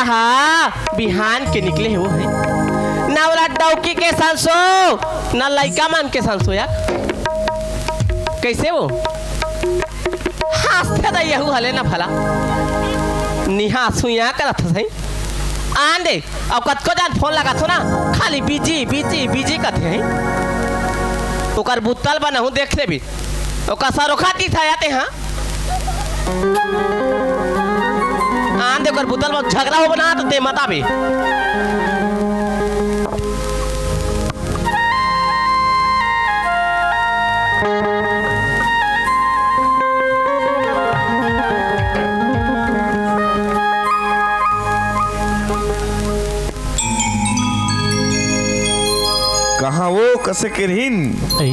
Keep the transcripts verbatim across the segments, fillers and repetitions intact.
हा, बिहान के निकले हे वो हे। ना ओला डौकी के संसो, ना लइका मन के संसो यार। कइसे वो? हाँसथे त यहू हले ना भला। निहासू या करत हस हे। आन दे, अउ कतको जान फोन लगाथो ना, खाली बिजी, बिजी, बिजी कथे हे। ओकर बुतल बनाहूँ देख लेबे। ओकर सरोखा तीस आया ते, हाँ? आन दे, ओकर बुतल में झगड़ा होबे ना, त ते मत आबे। कहाँ वो, कइसे केरहिन? अई।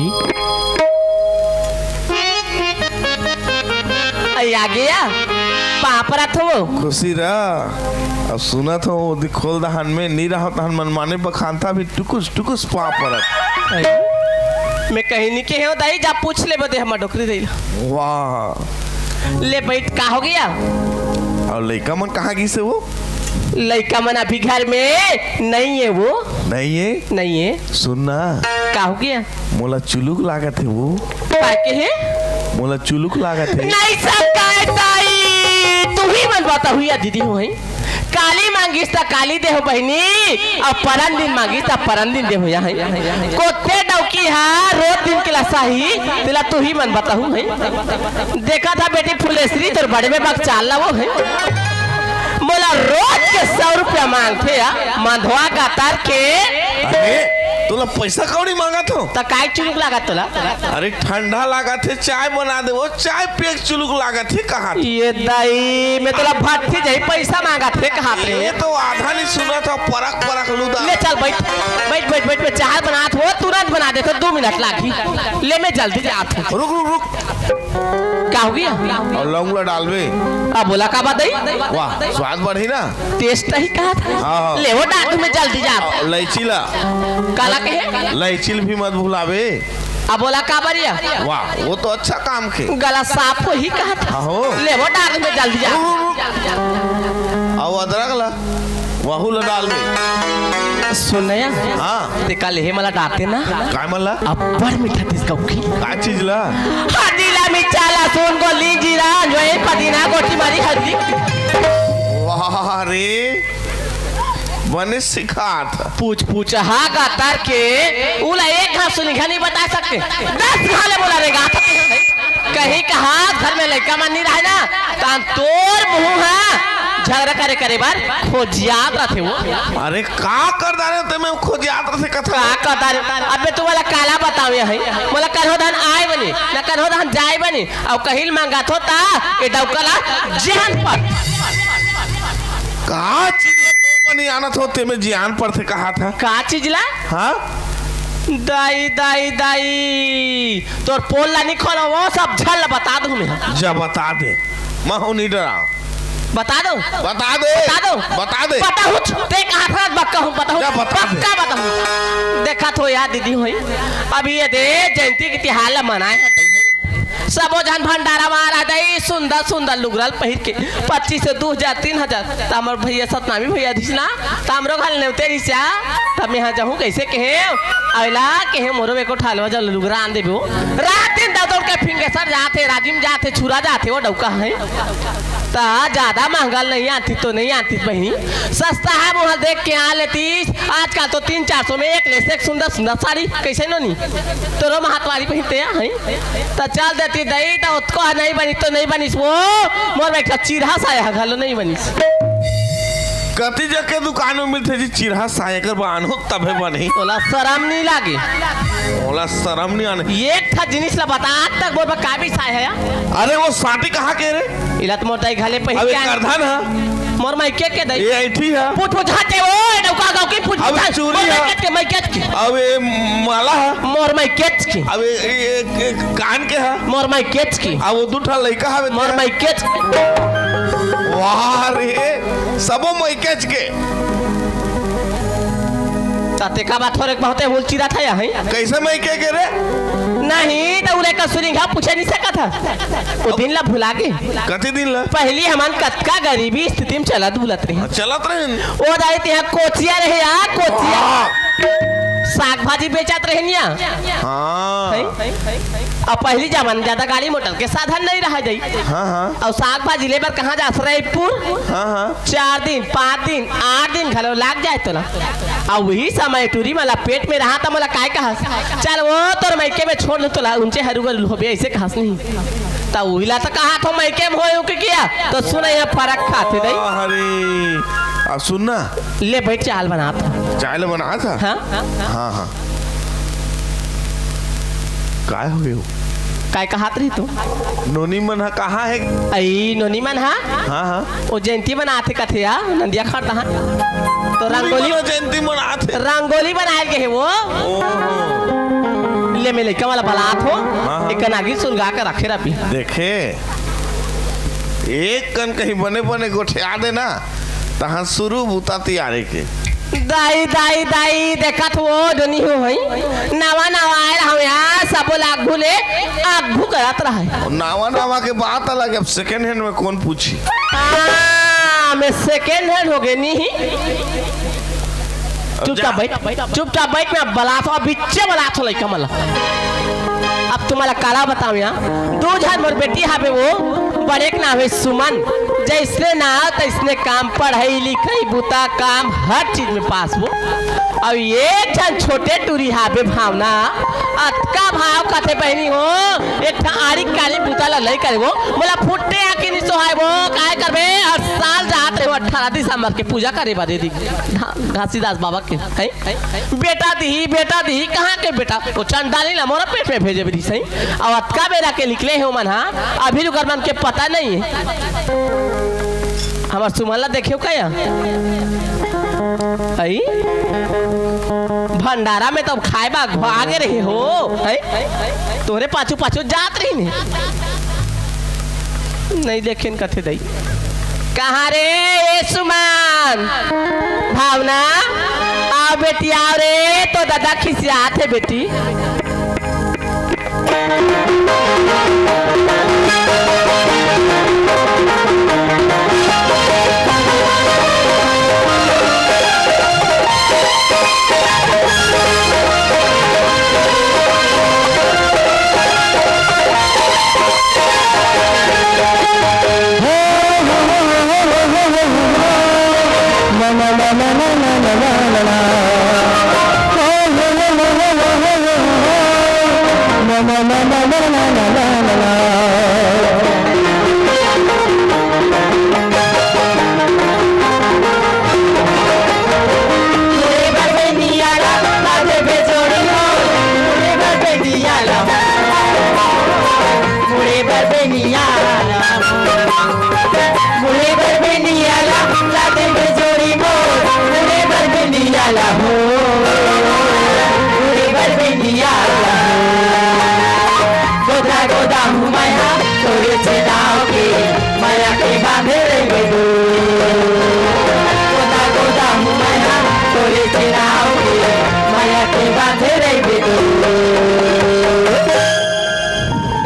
अई, आ गया। पाँव परत हँव। खुशी रह। अब सुनत हँव, ओदी खोल दहन में नी रहत हन, मनमाने बखानथा भी टुकुस टुकुस पाँव परत। अई। मैं कहीं नी केहेंव दाई, जा पूछ लेबे दे हमर डोकरी दाई ला। वाह। ले बइठ, का हो गया? अउ लइका मन कहाँ गिस हे वो? लइका मन अभी घर में नइ हे वो। नइ हे? नइ हे। सुन ना। का हो गया? मोला चुलुक लागत हे वो। काय केहे? मोला चुलुक लागत हे। नइ सकय दाई, तुही मन बताहू या दीदी हो हे। काली मांगिस त काली देहूँ बहिनी, अउ परन दिन मांगिस त परन दिन देहूँ या हे। कोते डौकी हा रोज दिन के लसाही, तेला तुही मन बताहू हे। देखत हा बेटी फुलेसरी, तोर बड़े में बक चाल लावो हे। मोला रोज के सौ रुपया मांगथे या, मंधवा गतर के। अरे, तोला पइसा कौड़ी मांगत हँव? त काय चुलुक लागत तोला? अरे, ठंडा लागत हे, चाय बना दे, वो चाय पिए के चुलुक लागत हे, कहा? ये दाई, मैं तोला भट्ठी जाही पइसा मांगत हे, कहा ते? ये तो आधा नी सुनत हँव, परक परक लूदा। ले चल, बइठ, बइठ, बइठ, बइठ, मैं चाय बनात हँव, तुरंत बना देथँव, दू मिनट लागही। ले, मैं जल्दी जात हँव। रुक, रुक, रुक। का हो गया? अउ लौंग ला डालबे। अब बोला का बात हे? वाह, स्वाद बढ़ही ना। टेस्ट ही कहा था। हाँ, हाँ। ले वो डाल, मैं जल्दी जात हँव। इलायची ला। काला केहे? इलायची ला भी मत भुलाबे। अब बोला का बरिया? वाह, वो तो अच्छा काम के। गला साफ होही कहा था। हाँ, हो। ले वो डाल, मैं जल्दी जात हँव। रुक, रुक, रुक। अउ अदरक ला। वहू ला डाल दे। सुन ना या। हाँ। ते काल हे मला डाते ना। काय मला? अब्बड़ मीठा दिस कौकी। का चीज ला? हल्दी ला, मिर्चा ला, लहसुन, गोली, जीरा, अजवाइन, पुदीना, गोटी मारी हल्दी। वाह रे, बने सिखात। पूछ पूछ हा गतर के, उला एक घांव सुनिघा नहीं बता सकते, दस घांव ले बोला रे गाथा। कहीं कहा घर में लइका मन नहीं रहे ना, त तोर मुंह हा झगड़ा करे करे बर खोजियात रथे वो। अरे का कर डारे ते में खोजियात रथे कथा? का कर डारे? अबे तू मोला काला बतावे हे, मोला कन्हो धन आय बनी, ना कन्हो धन जाय बनी, अउ कहिल मांगत हो ता ये डौका ला जान पर। का चीज ला तोर बनी आनत हो ते में जियान पर थे कहा था? का चीज ला? हाँ? दाई, दाई, दाई, तोर पोल ला नहीं खोलो, वो सब झल बता दूं मैं। जा बता दे, मैं हूं नहीं डरा। बता दो। बता दे। बता दो। बता दे। बताहूं, ते कहा था बक्का हूं, बताहूं। जा बता दे। पक्का बताहूं। देखा थो यार दीदी होई, अभी ये दे जयंती के तिहार ला मनाए हैं। सबो झन भंडारा मारा दई, सुंदर सुंदर लुगरल पहिर के, पच्चीस से दू हजार, तीन हजार। त हमर भैया सतनामी भैया दिस ना, त हमरो घर नेवते रिचा, त मैं हा जाहूं कइसे केहेंव, अइला केहेंव मोरो एको ठालवा जल लुगरा आन देबो। रात दिन दौड़ दौड़ के फिंगेसर जाथे, राजिम जाथे, छुरा जाथे, वो डौका हे। त ज्यादा महंगा नहीं आनती तो नहीं आनती बहिनी, सस्ता हे मोहल देख के आ लेतीस। आजकल तो तीन चार सौ में एक ले से एक सुंदर सुंदर साड़ी कइसे नोनी। तोरो महतवारी पहिरते हैं, हैं? त चल देती दई, त ओतको नहीं बनिस तो नहीं बनिस वो, मोर बेटा चिरहा साया घलो नहीं बनिस। कति जग के दुकान में मिलथे जी चिरहा साया, कर बान्हो तभे बनही। तोला शरम नहीं लागे? मोला शरम नहीं आने। एक ठा जिनिस ला बता, आज तक मोर बर का बिसाय हे या? अरे वो साटी कहाँ के रे? इला त मोर दाई घले पहिर अबे के आने। करधन हा? मोर मायके के दई। ये ऐठी हा? पूछ पूछ हाथे वो, ए डौका गाँव की पूछ अबे पूछ। चूरी मोर हा? मायके के, मायके के। अबे माला हा? मोर मायके के। अबे ए, ए, ए, कान के हा? मोर मायके के। अब वो दू ठा लइका हवे मोर तेरा? मायके के। वाह रे, सबो मायके के। त तेका बात थोरे बहुते हुल चिरा था या, हैं? कइसे मायके के रे? नहीं, त उरे का सुनिंग हा पूछे नहीं सकत हा। वो दिन ला भुला गे। कति दिन ला? पहली हमन कतका गरीबी स्थिति में चलत बुलत रही। हाँ, चलत रहे। वो दाई तिहा कोचिया रहे यार, कोचिया। हाँ। साग भाजी बेचत रहे निया। हाँ। हैं? अब पहली जमाना ज्यादा गाड़ी मोटर के साधन नहीं रहा जाई। हाँ, हाँ। अउ साग भाजी ले बर कहाँ जास? रईपुर। हाँ, हाँ। चार दिन, पाँच दिन, आठ दिन घलो लाग जाए तोला। अउ वही समय टूरी मन ला पेट में रहा त मोला काय कहस, "चल वो तोर मइके में छोड़ दूँ तोला, उंचे हरू गरू होबे," ऐसे कहस नहीं। त वही ला त कहा थो मइके में होय उके किया, त सुन ये फरक खाथे दई। अरे, अब सुन ना। ले बैठ, चाल बनात। चाय ले बनात हा? हाँ। हाँ, हाँ। काय हो गयो? काय कहात रही तू? नोनी मन हा कहाँ हे? अई, नोनी मन हा? हाँ, हाँ। वो जयंती मनाथे कथे या, नंदिया खड़ता हा। तो रंगोली, नोनी मन जयंती मनाथे। रंगोली बनाए गे हे वो। ओहो। ले, मैं लइका वाला बलात हो। हाँ, हाँ। एक कन आगी सुलगा के रखे रबी। देखे, एक कन कहीं बने बने गोठिया देना। तहाँ शुरू बूता तियारे के। दाई, दाई, दाई, देखत हो, डोनी हो हई। नवा, नवा आए रहव यार, सबो ला आगू ले, आगू करत रहय। नवा, नवा के बात अलग, अब second hand में कौन पूछी? हाँ, मैं second hand हो गे नी। अब चुपचाप जा। बैठ, चुपचाप बैठ, मैं बलात हो, अब बिच्चे बलात हो लइका मन ला। अब तुम्हारा काला बताओ यहाँ, दो झन मोर बेटी हावे वो, बड़े के नाम है सुमन, जैसने नाव तैसने काम, पढ़ई लिखई बुता काम हर चीज में पास वो। अउ एक झन छोटे टूरी हाबे भावना, अतका भाव कथे बहिनी हो, एक ठा आरी कारी बुता ला लई करे वो, मोला फुट्टे आके नि सोहाय वो, काय करबे, हर साल जात रहे वो अठारह दिसंबर के पूजा करे बर दीदी, घा-, घासीदास बाबा के, हैं? बेटा दिही, बेटा दिही, कहाँ के बेटा? वो चंडाली ला मोरा पेट में भेजे भी सही। अब अतका बेरा के निकले हे ओमन हा, अभी ओकर मन के पता नहीं है। हमर सुमन ला देखे का या? हई? भंडारा में तो खाए बा भागे रहे हो, हई? तोरे पाछू पाछू जात रही ने। नहीं देखेन कथे दई। कहाँ रे ए सुमन? भावना, आओ बेटी, आओ रे, तो दादा खिसियात हे बेटी।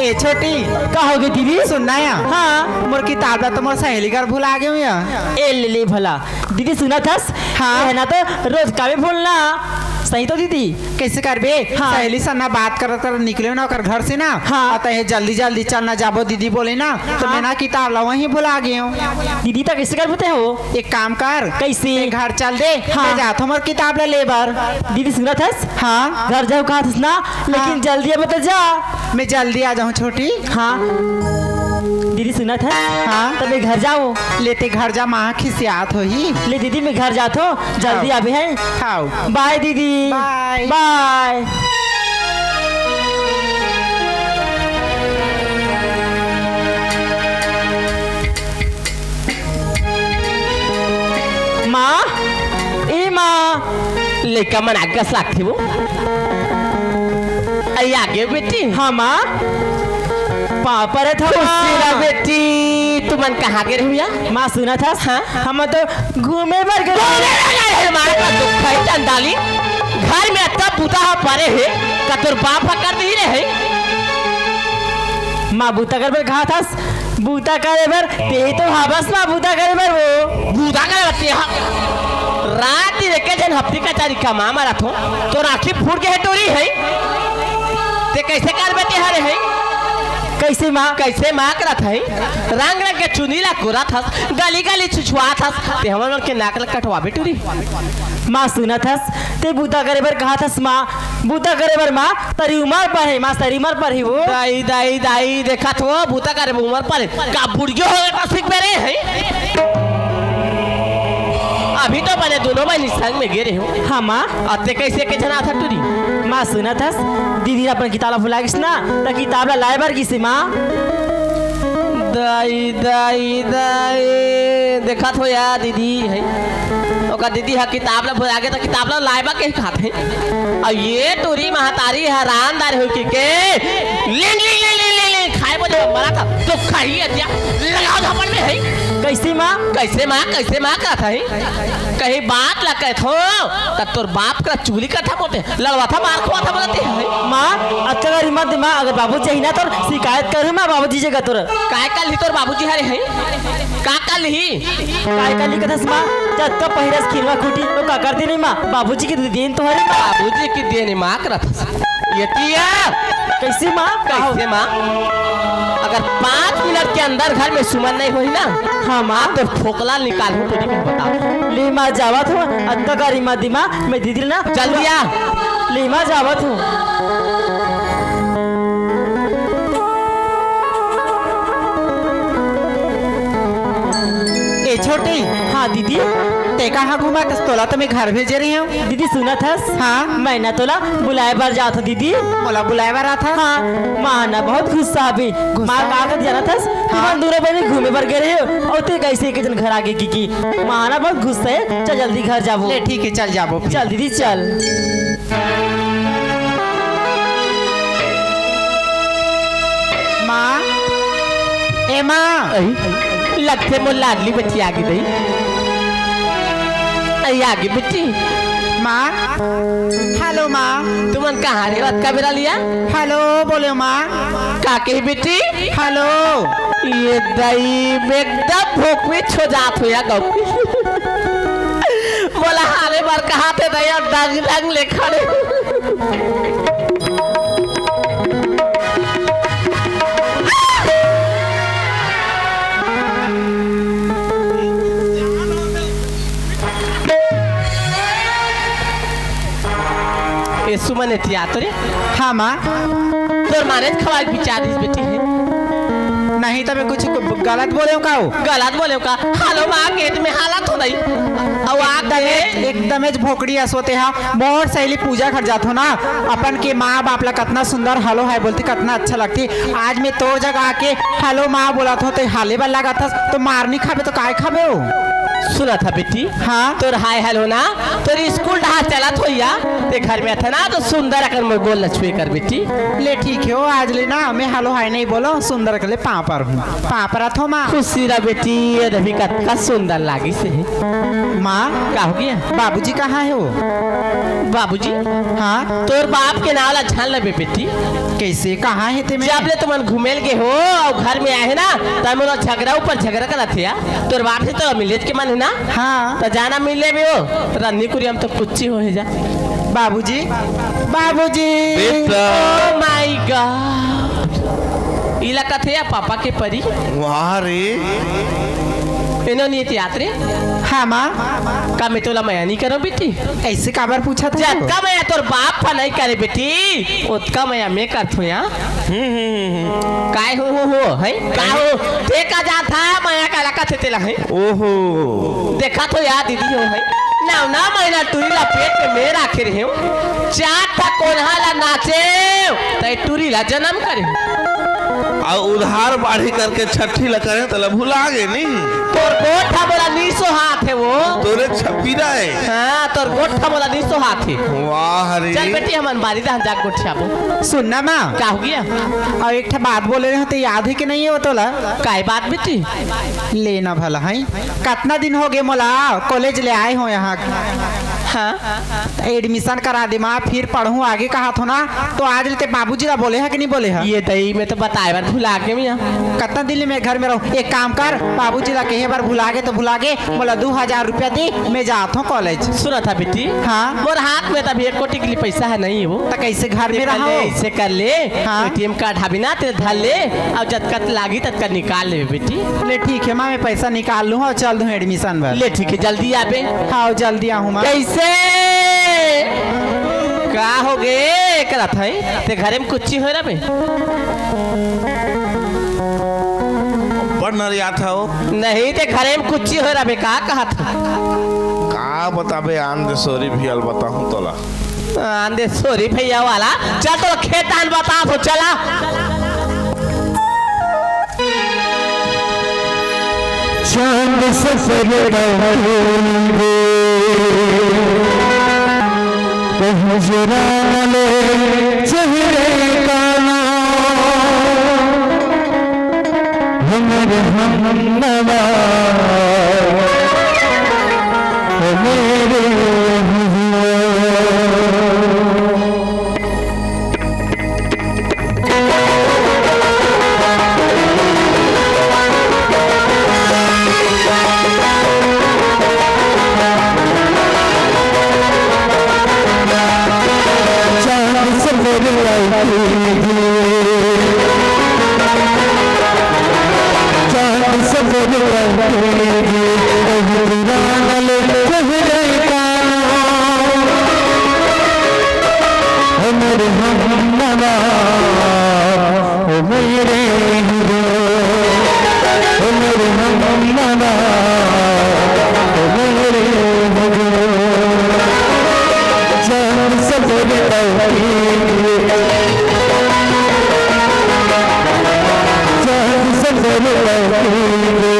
ए छोटी, का होगे दीदी? सुन ना या। हाँ। मोर किताब ला तो मोर सहेली घर भुला गे हँव या। ए ले ले भला। दीदी सुनत हस? हाँ। ए ना तो रोज काबे भूलना। सही तो दीदी। कैसे करबे? हाँ। सहेली सन ना बात करत करत निकले ना ओकर घर से ना। हाँ। अउ तहे जल्दी जल्दी चल ना जाबो दीदी बोले ना, तो हाँ। मैं ना किताब ला वहीं भुला गे हँव। दीदी त कैसे करबो ते हो? एक काम कर। कैसे? ते घर चल दे। हाँ। मैं जात हँव मोर किताब ला ले बर। दीदी सुनत हस? हाँ। घर जाहूँ कहत हस ना, लेकिन हाँ। जल्दी अब तो जा। मैं जल्दी आ जाहूँ छोटी। हाँ। दीदी सुनत हस? हाँ। त मैं घर जावँव। ले ते घर जा, माँ खिसियात होही। ले दीदी मैं घर जात हँव, जल्दी हाँ। आबे हैं। हाँ। बाय दीदी। बाय। बाय। माँ, ए माँ। लइका मन आगे कस लागथे वो। अरे आगे बेटी। हाँ माँ। पाँव परत हँव खुशी रह माँ। बेटी, तुमन कहाँ गे रहे हो या? माँ सुनत हस? हाँ। हम तो घूमे बर गे घूमे बर गे रहे माँ, का दुख है चंडाली। घर में अतना बुता ह परे हे, का तोर बाप ह कर दिही रहे? बूता करे बर कहाथस, बूता करे बर, तेही तो हावस माँ बूता करे बर वो। बूता करे बर तेहा। रात दिन एके झन हफ्ती कचारी कमा मरत हो, तोर आँखी फूट गे हे टूरी हे। ते कइसे करबे तेहा रे हे? कइसे माँ? कइसे माँ करत हे? रंग रंग के चुनी ला कोरत हस, गली गली छुछुआत हस, ते हमन मन के नाक ला कटवाबे टूरी। माँ सुनत हस, ते बूता करे बर कहाथस माँ, बूता करे बर माँ, तरी उमर पर हे माँ, तरी उमर पर हे वो। दाई, दाई, दाई, देखत हो, बूता करे बर उमर पर हे। का बुढ़ियो हो गे, सीख बेरे हे? अभी तो बने दोनों बहिनी संग में गे रहे हो। हाँ माँ। अते कइसे के झन आथा टूरी? माँ सुनत हस, दीदी अपन किताब ला भुला गिस ना, त किताब ला लाए बर गिस हे माँ। दाई, दाई, दाई, देखत हो या दीदी हे, ओकर दीदी ह किताब ला भुला गे त किताब ला लाए बर के कहाथे। अउ ये टूरी महतारी हरानदार हो के, के लिंग, लिंग, लिंग, लिंग, लिंग, लिंग, खाए बोले मरत हे, तो खाही अतिया, लगाओ झापड़ में हे। कइसे माँ? कइसे माँ? कइसे माँ करत हे? कहीं बात ला कहथो, त तोर बाप का चुगली करथा मोटे। लड़वाथा, मार खवाथा बोलत हे। माँ, अतका गरी मत दे माँ, अगर बाबूजी आही ना तोर शिकायत करहूँ मैं बाबूजी जगह तोर। काय कर लिही तोर बाबूजी हरे हे? का कर लिही? काय कर लिही कथस माँ, जतका पहिरस खिलवा खूटी, वो का कर देनी माँ, बाबूजी के देन तो हरे माँ। बाबूजी के देन माँ करत हस। ये तिया। कइसे माँ? कइसे माँ? अगर पाँच मिनट के अंदर घर में सुमन नहीं होही ना, हाँ माँ। तो फोकला निकालहूँ तेरी, मैं बता। ले माँ, जावत हो, अतका गरी मत दे माँ, मैं दीदी ना जल्दी आ। ले माँ, जावत हो। ए छोटी। हाँ दीदी। ते कहाँ घूमत हस? तोला तो मैं घर भेजे रहे हूँ। दीदी सुनत हस? हाँ। मैं ना तोला बुलाए बर जात हूँ दीदी। मोला बुलाए बर आत हस? हाँ। माँ ना बहुत गुस्सा अभी। गुस्सा? माँ का कहत जानत हस? हाँ। तुमन दोनों बहिनी घूमे बर गे रहे हो अउ ते कइसे एके झन घर आ गे कि, कि माँ ना बहुत गुस्सा हे। चल जल्दी घर जाबो। ले ठीक हे, चल जाबो फिर। चल दीदी चल। माँ, ए माँ। अई, लगथे मोर लाडली बच्ची आगे दई। अई आगे बेटी। माँ, हेलो माँ। तुमन कहाँ रे अतका बेरा लिया? हेलो बोले माँ। का कही बेटी? हेलो। ये दई में एकदम भोकमी छो जात हो या गौ। मोला हाले बर कहाथे दया डंग डंग ले खड़े। ए सुमन, एती आ तो रे। हाँ माँ। तोर माने खवाए के बिचार रिहिस बेटी हे। नहीं त मैं कुछ गलत बोले हूँ का? गलत बोले हूँ का? हेलो माँ, गेट में हालत हो नहीं। अउ आ एकदमेच, एकदमेच भोकड़ी असो तेहा। मोर सहेली पूजा घर जात हो ना, अपन के माँ बाप ला कतना सुंदर हेलो हाय बोलथे, कतना अच्छा लगथे। आज मैं तोर जगह आके हेलो माँ बोलत हो, ते हाले बर लागत हस, तो मार नहीं खाबे तो काय खाबे हो? सुनत हा बेटी, हाँ? तोर हाय हेलो ना, तोर स्कूल डहार चलत होइया, ते घर में आथे ना तो सुंदर अकन मोर गोल ल छुए कर बेटी। ले ठीक हे हो, आज ले ना मैं हेलो हाय नहीं बोलो, सुंदर अकन ले पाँव परहूँ। पाँव परत हो माँ। खुशी रह बेटी, ये अभी कतका सुंदर लागिस हे। माँ। का हो गया? बाबूजी कहाँ हे वो? बाबूजी? हाँ। तोर बाप के नाव ला झन लेबे बेटी। कइसे? कहाँ हे ते में? जब ले तुमन घूमे ल गे हो अउ घर में आए हे ना, तब मोला झगरा ऊपर झगरा करत हे या। तोर बाप से तो मिलेच के मन हे ना? हाँ। त जाना मिले भी हो, रन्नी कुरिया म तो कुच्ची हो हे जा। बाबूजी, बाबूजी। बेटा। Oh my God। इला कथे या पापा के परी। वाह रे। एनो नीति आत रे। हाँ माँ। का मैं तोला मया नहीं करो बेटी? ऐसे काबर पूछा था? जतका मया तोर बाप हा नहीं करे बेटी, ओतका मया मैं करथो या। हम्म, हम्म, हम्म। काय हो, हो, हो, हैं? का हो? ते का जाथा, मया काला कथे तेला, हैं? ओहो। देखा तो या दीदी हो, हैं? नौ, नौ महीना टूरी ला पेट में मैं राखे रहे हूँ। चार ठा कोन्हा ला नाचे, तै टूरी ला जन्म करे। अउ उधार बाढ़ी करके छठी ला करे, तला भुला गे नी। तोर गोठा मोला नी सोहात हे वो। तोरे छपीरा हे। हाँ, तोर गोठा मोला नी सोहात हे। वाह रे। चल बेटी, हमन बारी दहन जाके गोठियाबो। सुन ना माँ। का हो गया? अउ एक ठा बात बोले रहे हो, ते याद हे कि नहीं हे वो तोला? काय बात बेटी? लेना भला है, कतना दिन हो गे मोला कॉलेज ले आए हो यहाँ। हाँ। त एडमिशन करा दे माँ, फिर पढ़हूँ आगे कहत हो ना, तो आज ले ते बाबूजी ला बोले ह कि नहीं बोले ह? ये दई, मैं तो बताए बर भुला गे मिया। कतना दिन ले मैं घर में रहूँ? एक काम कर, बाबूजी ला कहे बर भुला गे तो भुला गे, मोला दू हजार रुपया दे, मैं जात हूँ कॉलेज। सुनत हा बेटी, हाँ। मोर हाथ में तभी एको टिकली पैसा है नहीं वो। त कैसे घर में रहा हो? ऐसे कर ले, हाँ। एटीएम कार्ड हाबी ना, ते धर ले, अउ जतका लागी ततका निकाल ले बेटी। ले ठीक है माँ, मैं पैसा निकाल लूँ अउ चल दूँ एडमिशन बर। ले ठीक है, जल्दी आबे। हाँ, जल्दी आहूँ माँ। कैसे? का हो गे? करत है ते घरे में कुछ हो रहा बे? बड़ नरियात हव। नहीं, ते घरे में कुछ हो रहा बे, का कहत ह? का बताबे, आन दे सोरी भियल बताहूँ तोला। आन दे सोरी भैया वाला, चल तो खेत धान बता तो चला। चांद सफर का फूल गे, पहुंच राले चेहरे का नाम। हमर हमनवा, मेरे हुजूर। चांद सफर आई गे, चांद सफर आई गे, कहरान ले चेहरे का नाम। हमर हमनवा, ओ मेरे हुजूर, हमर हमनवा, ओ मेरे हुजूर। चांद सफर आई गे, चांद सफर आई गे,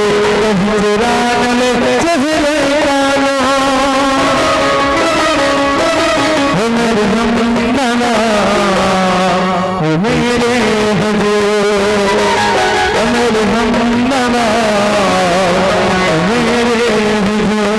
कहरान ले चेहरे का नाम। हमर हमनवा, ओ मेरे हुजूर, हमर हमनवा, ओ मेरे हुजूर।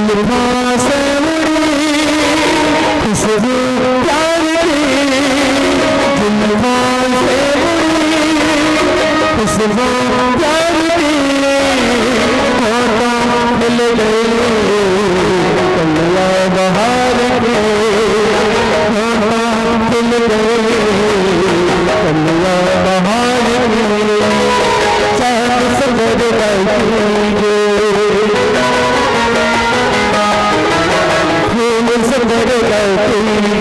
जुल्फों से उड़ी खुशबू प्यार की, जुल्फों से उड़ी खुशबू प्यार की, होठों खिल गई कलियां बहार की, होठों खिल गई कलियां बहार की। चांद सफर आई गे, फूल सफर आई गे,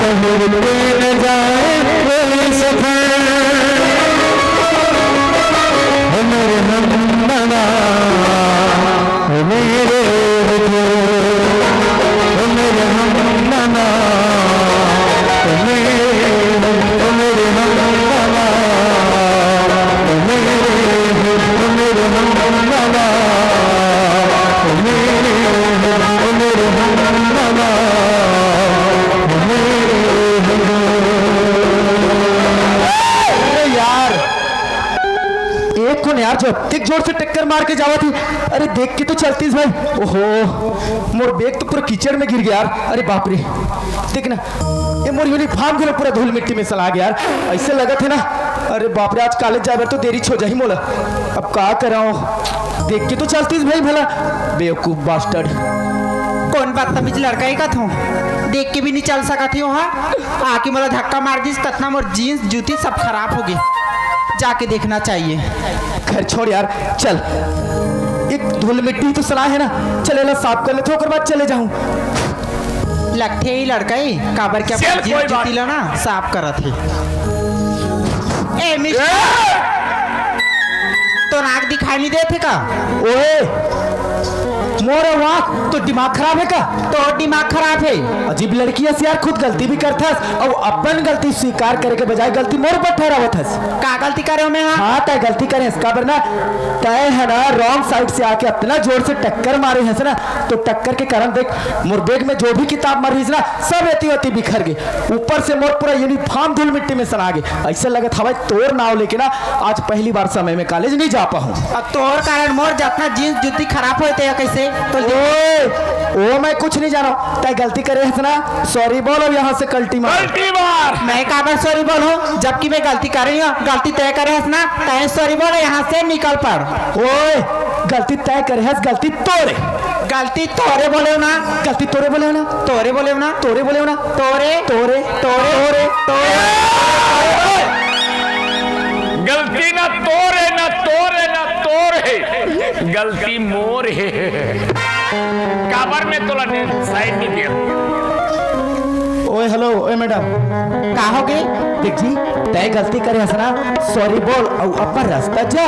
कहरते न जाए कोई सफर। हमर हमनवा, ओ मेरे हुजूर, हमर हमनवा, ओ मेरे, ओ मेरे हमनवा, ओ मेरे, ओ मेरे हमनवा, ओ मेरे, ओ मेरे हमनवा, ओ मेरे हुजूर। अरे यार, एक कोन यार जो अतेक जोर से टक्कर मार के जावत ही। अरे देख के तो चलतीस भाई। ओहो, मोर बैग तो पूरा कीचड़ में गिर गया यार। अरे बाप रे, देख ना, ये मोर यूनिफॉर्म घलो पूरा धूल मिट्टी में सला गया यार। ऐसे लगत है ना, अरे बाप रे, आज कॉलेज जाए बर तो देरी हो जाही मोला। अब का कराओ, देख के तो चलतीस भाई भला, बेवकूफ बास्टर्ड। कोन बदतमीज लड़का हे कथों, देख के भी नहीं चल सकत ही ओहा। आके मोला धक्का मार दिस, ततना मोर जींस जूती सब खराब हो गई। जाके देखना चाहिए। खैर छोड़ यार, चल, एक धूल मिट्टी तो सला है ना, चल एला साफ कर लेथों, ओकर बाद चले जाहूं। लगथे ही लड़का ही, काबर के अपन जींस जूती ला ना साफ करत हे। ए मिस्टर, तोर आँख दिखाई नहीं देत हे का? ओए, मोर आँख, तो दिमाग खराब हे का? तोर दिमाग खराब हे। अजीब लड़की हस यार, खुद गलती भी करथस अउ अपन गलती स्वीकार करे के बजाय गलती मोर ऊपर ठहरावत हस। का गलती करे हों मैं हा? हाँ, तैं गलती करे हस, काबर ना, तैं ह ना wrong side से आके अतना जोर से टक्कर मारे हस ना, तो टक्कर के कारण देख, मोर bag में जो भी किताब मन रहिस ना, सब एती ओती बिखर गे। ऊपर से मोर पूरा uniform धूल मिट्टी में सना गे। अइसे लगत हवय तोर नाव लेके ना आज पहली बार समय में college नहीं जा पाहूं। अब तोर कारण मोर जतना jeans जूती खराब होय ते कइसे? तो ओए, ओ मैं कुछ नहीं जानो। तैं गलती करे हस ना, sorry बोल अउ यहाँ से कल्टी मार। कल्टी मार। मैं काबर sorry बोलहूं, जबकि मैं गलती करे हूं? गलती तैं करे हस ना, तैं sorry बोल, यहाँ से निकल पड़। ओए, गलती तैं करे हस, गलती तोरे। गलती तोरे बोले हो ना। गलती तोरे बोले हो ना। तोरे बोले हो ना। तोरे बोले हो ना। तोरे। तोरे। तोरे। तोरे। गलती ना तोरे, ना तोरे, ना तोरे। गलती मोर हे। काबर में तोला ने side नहीं दिया। ओए, hello, ओए, madam। का हो गे? देख जी, तैं गलती करे हस ना, sorry बोल अउ अपन रास्ता जा।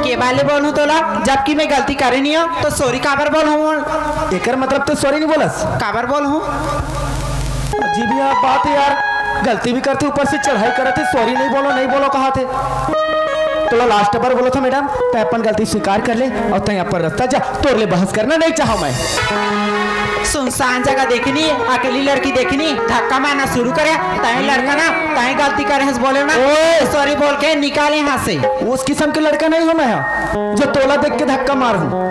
के बाले बोलहूं तोला, जबकि मैं गलती करे नहीं हूं, तो sorry काबर बोलहूं? एकर मतलब तैं sorry नहीं बोलस? काबर बोलहूं? अजीब यार बात हे यार, गलती भी करथे, ऊपर से चढ़ाई करथे, sorry नहीं बोलो, नहीं बोलो कहाथे। तोला last बार बोलत हंव madam, तैं अपन गलती स्वीकार कर ले अउ तैं अपन रास्ता जा, तोर ले बहस करना नहीं चाहंव मैं। सुनसान जगह देखनी, अकेली लड़की देखनी, धक्का मारना शुरू करे, तैं लड़का ना, तैं गलती करे हस बोले ना, ओए! Sorry बोल के निकाल यहाँ से। उस किस्म के लड़का नहीं हंव मैं हा, जो तोला देख के धक्का मारहूं।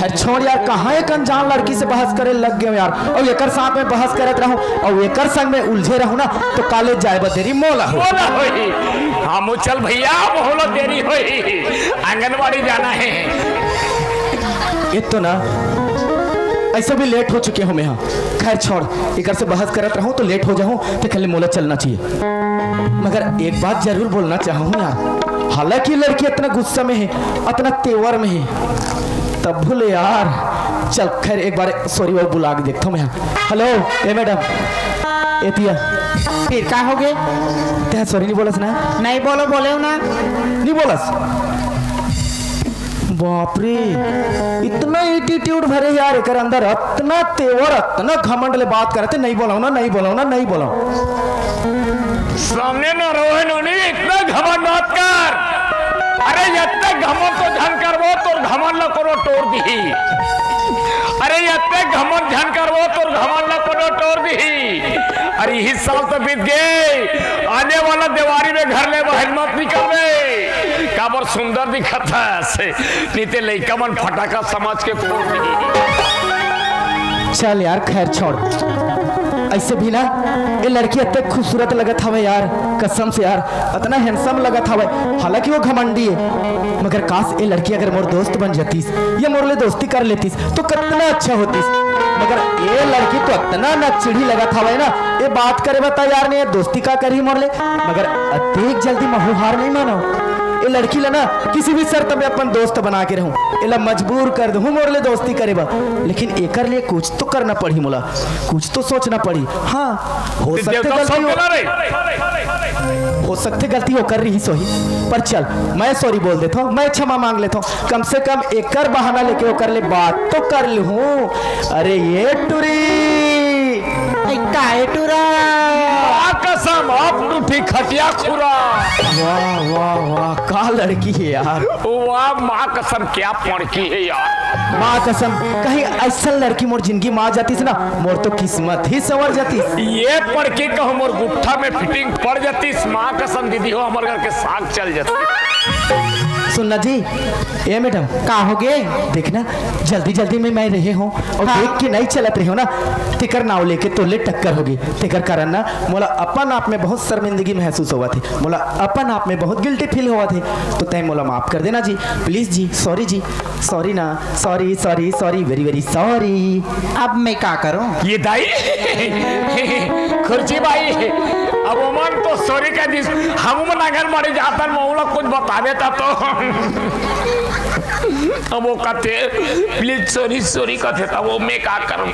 अरे छोड़ यार, कहाँ एक अनजान लड़की से बहस करे लग गेंव यार, अउ एकर साथ में बहस करत रहूं, अउ एकर संग में उलझे रहूं ना, तो college जाए बर देरी मोला होही। मोला होही। हाँ, मो चल भैया, मोला देरी होही, आंगनबाड़ी जाना हे। ए तो ना, अइसे भी late हो चुके हंव मैं हा। खैर छोड़, एकर से बहस करत रहूं तो late हो जाहूं, तेकर ले मोला चलना चाहिए। मगर एक बात जरूर बोलना चाहहूं यार, हालांकि ये लड़की अतना गुस्सा में हे, अतना तेवर में हे, तभो ले यार, चल खैर एक बार sorry वो बुला के देखथंव मैं हा। Hello, ए madam, एती आ। फिर का हो गे? तैं sorry नहीं बोलस ना? नहीं बोलो, बोले हो ना। नहीं बोलस? बाप रे, इतना attitude भरे यार एकर अंदर, अतना तेवर, अतना घमंड ले बात करथे, नहीं बोलंव ना, नहीं बोलंव ना, नहीं बोलंव। सामने ना रहे नोनी, इतना घमंड मत कर। अरे, इतना घमंड तो झन करबो, तोर घमंड ला कोनो टोर दिही। अरे, इतना घमंड झन करबो, तोर घमंड ला कोनो टोर दिही। अरे, इही साल तो बीत गे, आने वाला देवारी में घर ले बाहर मत निकलबे। काबर सुंदर दिखत हस, नहीं ते लइका मन फटाका समझ के फोड़ दिही। चल यार, खैर छोड़। अइसे भी ना, ये लड़की अतेक खूबसूरत लगत हवे यार, कसम से यार, अतना handsome लगत हवे। हालांकि वो घमंडी हे, मगर काश ये लड़की अगर मोर दोस्त बन जातीस या मोर ले दोस्ती कर लेतीस, तो कतना अच्छा होतीस। मगर ये लड़की तो अतना नकचिढ़ी लगत हवे ना, ये बात करे बर तैयार नहीं हे, दोस्ती का करही मोर ले। मगर अतेक जल्दी महूं हार नहीं मानंव। ये लड़की ला ना किसी भी शर्त में अपन दोस्त बना के रहूं, एला मजबूर कर दूं मोर ले दोस्ती करे बर। लेकिन एकर लिए कुछ तो करना पड़ही मोला, कुछ तो सोचना पड़ही। हाँ, हो सकथे गलती हो, हो सकथे गलती ओकर रहिस होही, पर चल, मैं sorry बोल देथंव, मैं क्षमा मांग लेथंव। कम से कम एकर बहाना लेके ओकर ले बात तो कर लूं। अरे ये टुरी। ए, का ए टुरा? माँ कसम, आप टूटी खटिया खुरा। वाह, वाह, वाह, का लड़की हे यार। वाह, माँ कसम, क्या पड़की हे यार। माँ कसम, कहीं अइसन लड़की मोर जिंदगी में आ जातीस ना, मोर तो किस्मत ही संवर जातीस। ये पड़की कहूँ मोर गुट्ठा में fitting पड़ जातीस, माँ कसम दीदी हो, हमर घर के साग चल जातीस। सुन ना जी, ए madam। का हो गे? देख ना, जल्दी जल्दी में मैं रहे हंव अउ हाँ। देख के नहीं चलत रहे हंव ना, तेकर नाव लेके तोर ले टक्कर हो गे। तेकर कारण ना मोला अपन आप में बहुत शर्मिंदगी महसूस होवत हे, मोला अपन आप में बहुत guilty feel होवत हे। तो तैं मोला माफ कर देना जी, please ji, sorry ji, sorry ना, sorry, sorry, sorry, very, very sorry। अब मैं का करूं? ये दाई, खुर्ची बाई, अब ओमन तो sorry कह दिस, हम मन आंगनबाड़ी जातन, महूं ला कुछ बताबे ता तो। अब वो कथे, please sorry, sorry कथे, तब वो मैं का करूं?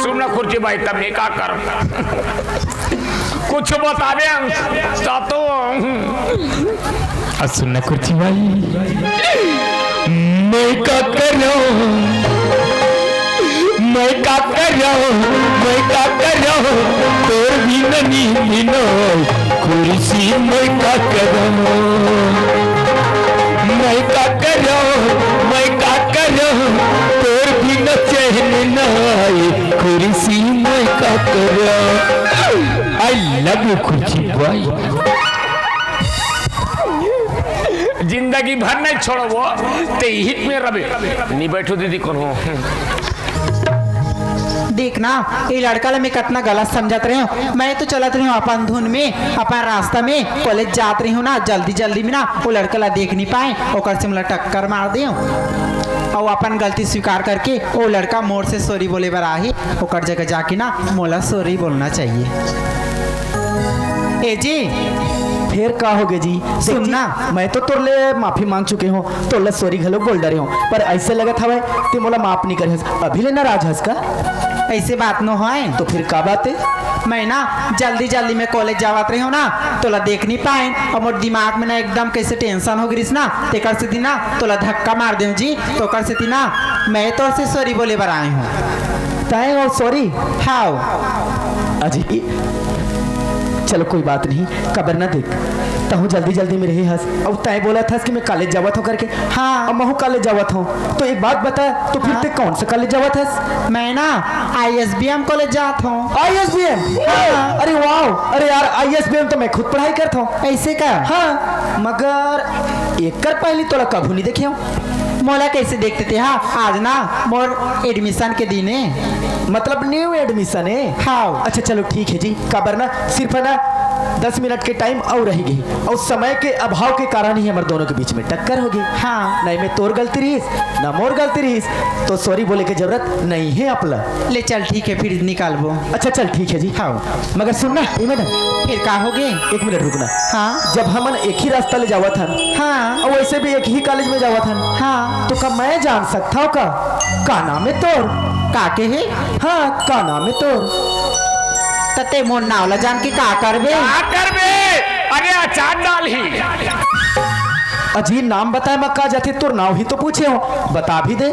सुन ना खुर्ची बाई, तब मैं का करूं? कुछ बताबे हम, ता तो। आ सुन ना खुर्ची बाई, मैं का करूं? मैं का करौं, मैं का करौं, तोर बिना नींद नोय, खुर्सी मैं का करौं। मैं का करौं, मैं का करौं, तोर बिना चैन नोय, खुर्सी मैं का करौं। I love you, खुर्सी बॉय। जिंदगी भर नहीं छोड़बो, ते हित में रबे। नी बैठो दीदी, कोनो। देख ना, ये लड़का ला मैं कतना गलत समझत रहे हूँ। मैं तो चलत रहे हूँ अपन धुन में, अपन रास्ता में, कॉलेज जात रहे हूँ ना, जल्दी जल्दी में ना, वो लड़का ला देख नहीं पाए, ओकर से मोला टक्कर मार दे। और अपन गलती स्वीकार करके वो लड़का मोर से सॉरी बोले बर आही, ओकर जगह जाके ना मोला सॉरी बोलना चाहिए। ए जी, फेर का होगे जी? सुन ना। मैं तो तोर ले माफी मांग चुके हूँ, तोर ले सॉरी घलो बोल डरे हूँ, पर ऐसे लगत हवय ते मोला माफ नहीं करे हस। अभी ले नाराज हस का? ऐसे बात नो होय। तो फिर का बात है? मैं ना जल्दी जल्दी में कॉलेज जावत रहे हूँ ना, तोला देख नहीं पाए, और मोर दिमाग में ना एकदम कैसे टेंशन हो गिस ना, तेकर सेती ना तोला धक्का मार दे हूँ जी, तोकर सेती ना मैं तोर से सॉरी बोले बर आए हूँ। तय हो सॉरी? हाव। अजी, चलो कोई बात नहीं, काबर ना देख, तहूँ जल्दी जल्दी में रहे हस, अउ तय बोलत हस कि मैं कॉलेज जावत हूँ करके। हाँ। अब महू कॉलेज जावत हूँ, तो एक बात बता, तो फिर हाँ। ते कौन सा कॉलेज जावत हस? मैं ना आईएसबीएम कॉलेज जात हूँ। आईएसबीएम? हाँ। अरे वाह, अरे यार, आईएसबीएम तो मैं खुद पढ़ाई करत हूँ। ऐसे का? हाँ, मगर एकर पहली तोला कभू नहीं देखे हूँ। मोला कैसे देखते थे? हाँ, आज ना मोर एडमिशन के दिन है। मतलब न्यू एडमिशन है? हाँ। अच्छा चलो ठीक है जी, काबर ना सिर्फ है ना दस मिनट के टाइम और रह गई, और समय के अभाव के कारण ही हमारे दोनों के बीच में टक्कर हो गई। हाँ। नहीं मैं तोर गलती रहीस, ना मोर गलती रहीस, तो सॉरी बोले के जरूरत नहीं है अपला। ले चल ठीक है, फिर निकालबो। अच्छा चल ठीक है जी। हाँ। मगर सुन ना, ए मैडम। फिर का हो गए? एक मिनट रुकना। हाँ। जब हमन एक ही रास्ता ले जावत हन, हाँ। और वैसे भी एक ही कॉलेज में जावत हन, हाँ। तो का मैं जान सकता हूँ का, का नाम है तोर? का के है? हाँ, का नाम है तोर? त ते मोर नाव ला जान के का करबे? का करबे? अरे अचार डाल ही। अजी, नाम बताए म का जाथे, तोर नाव ही तो पूछे हो, बता भी दे।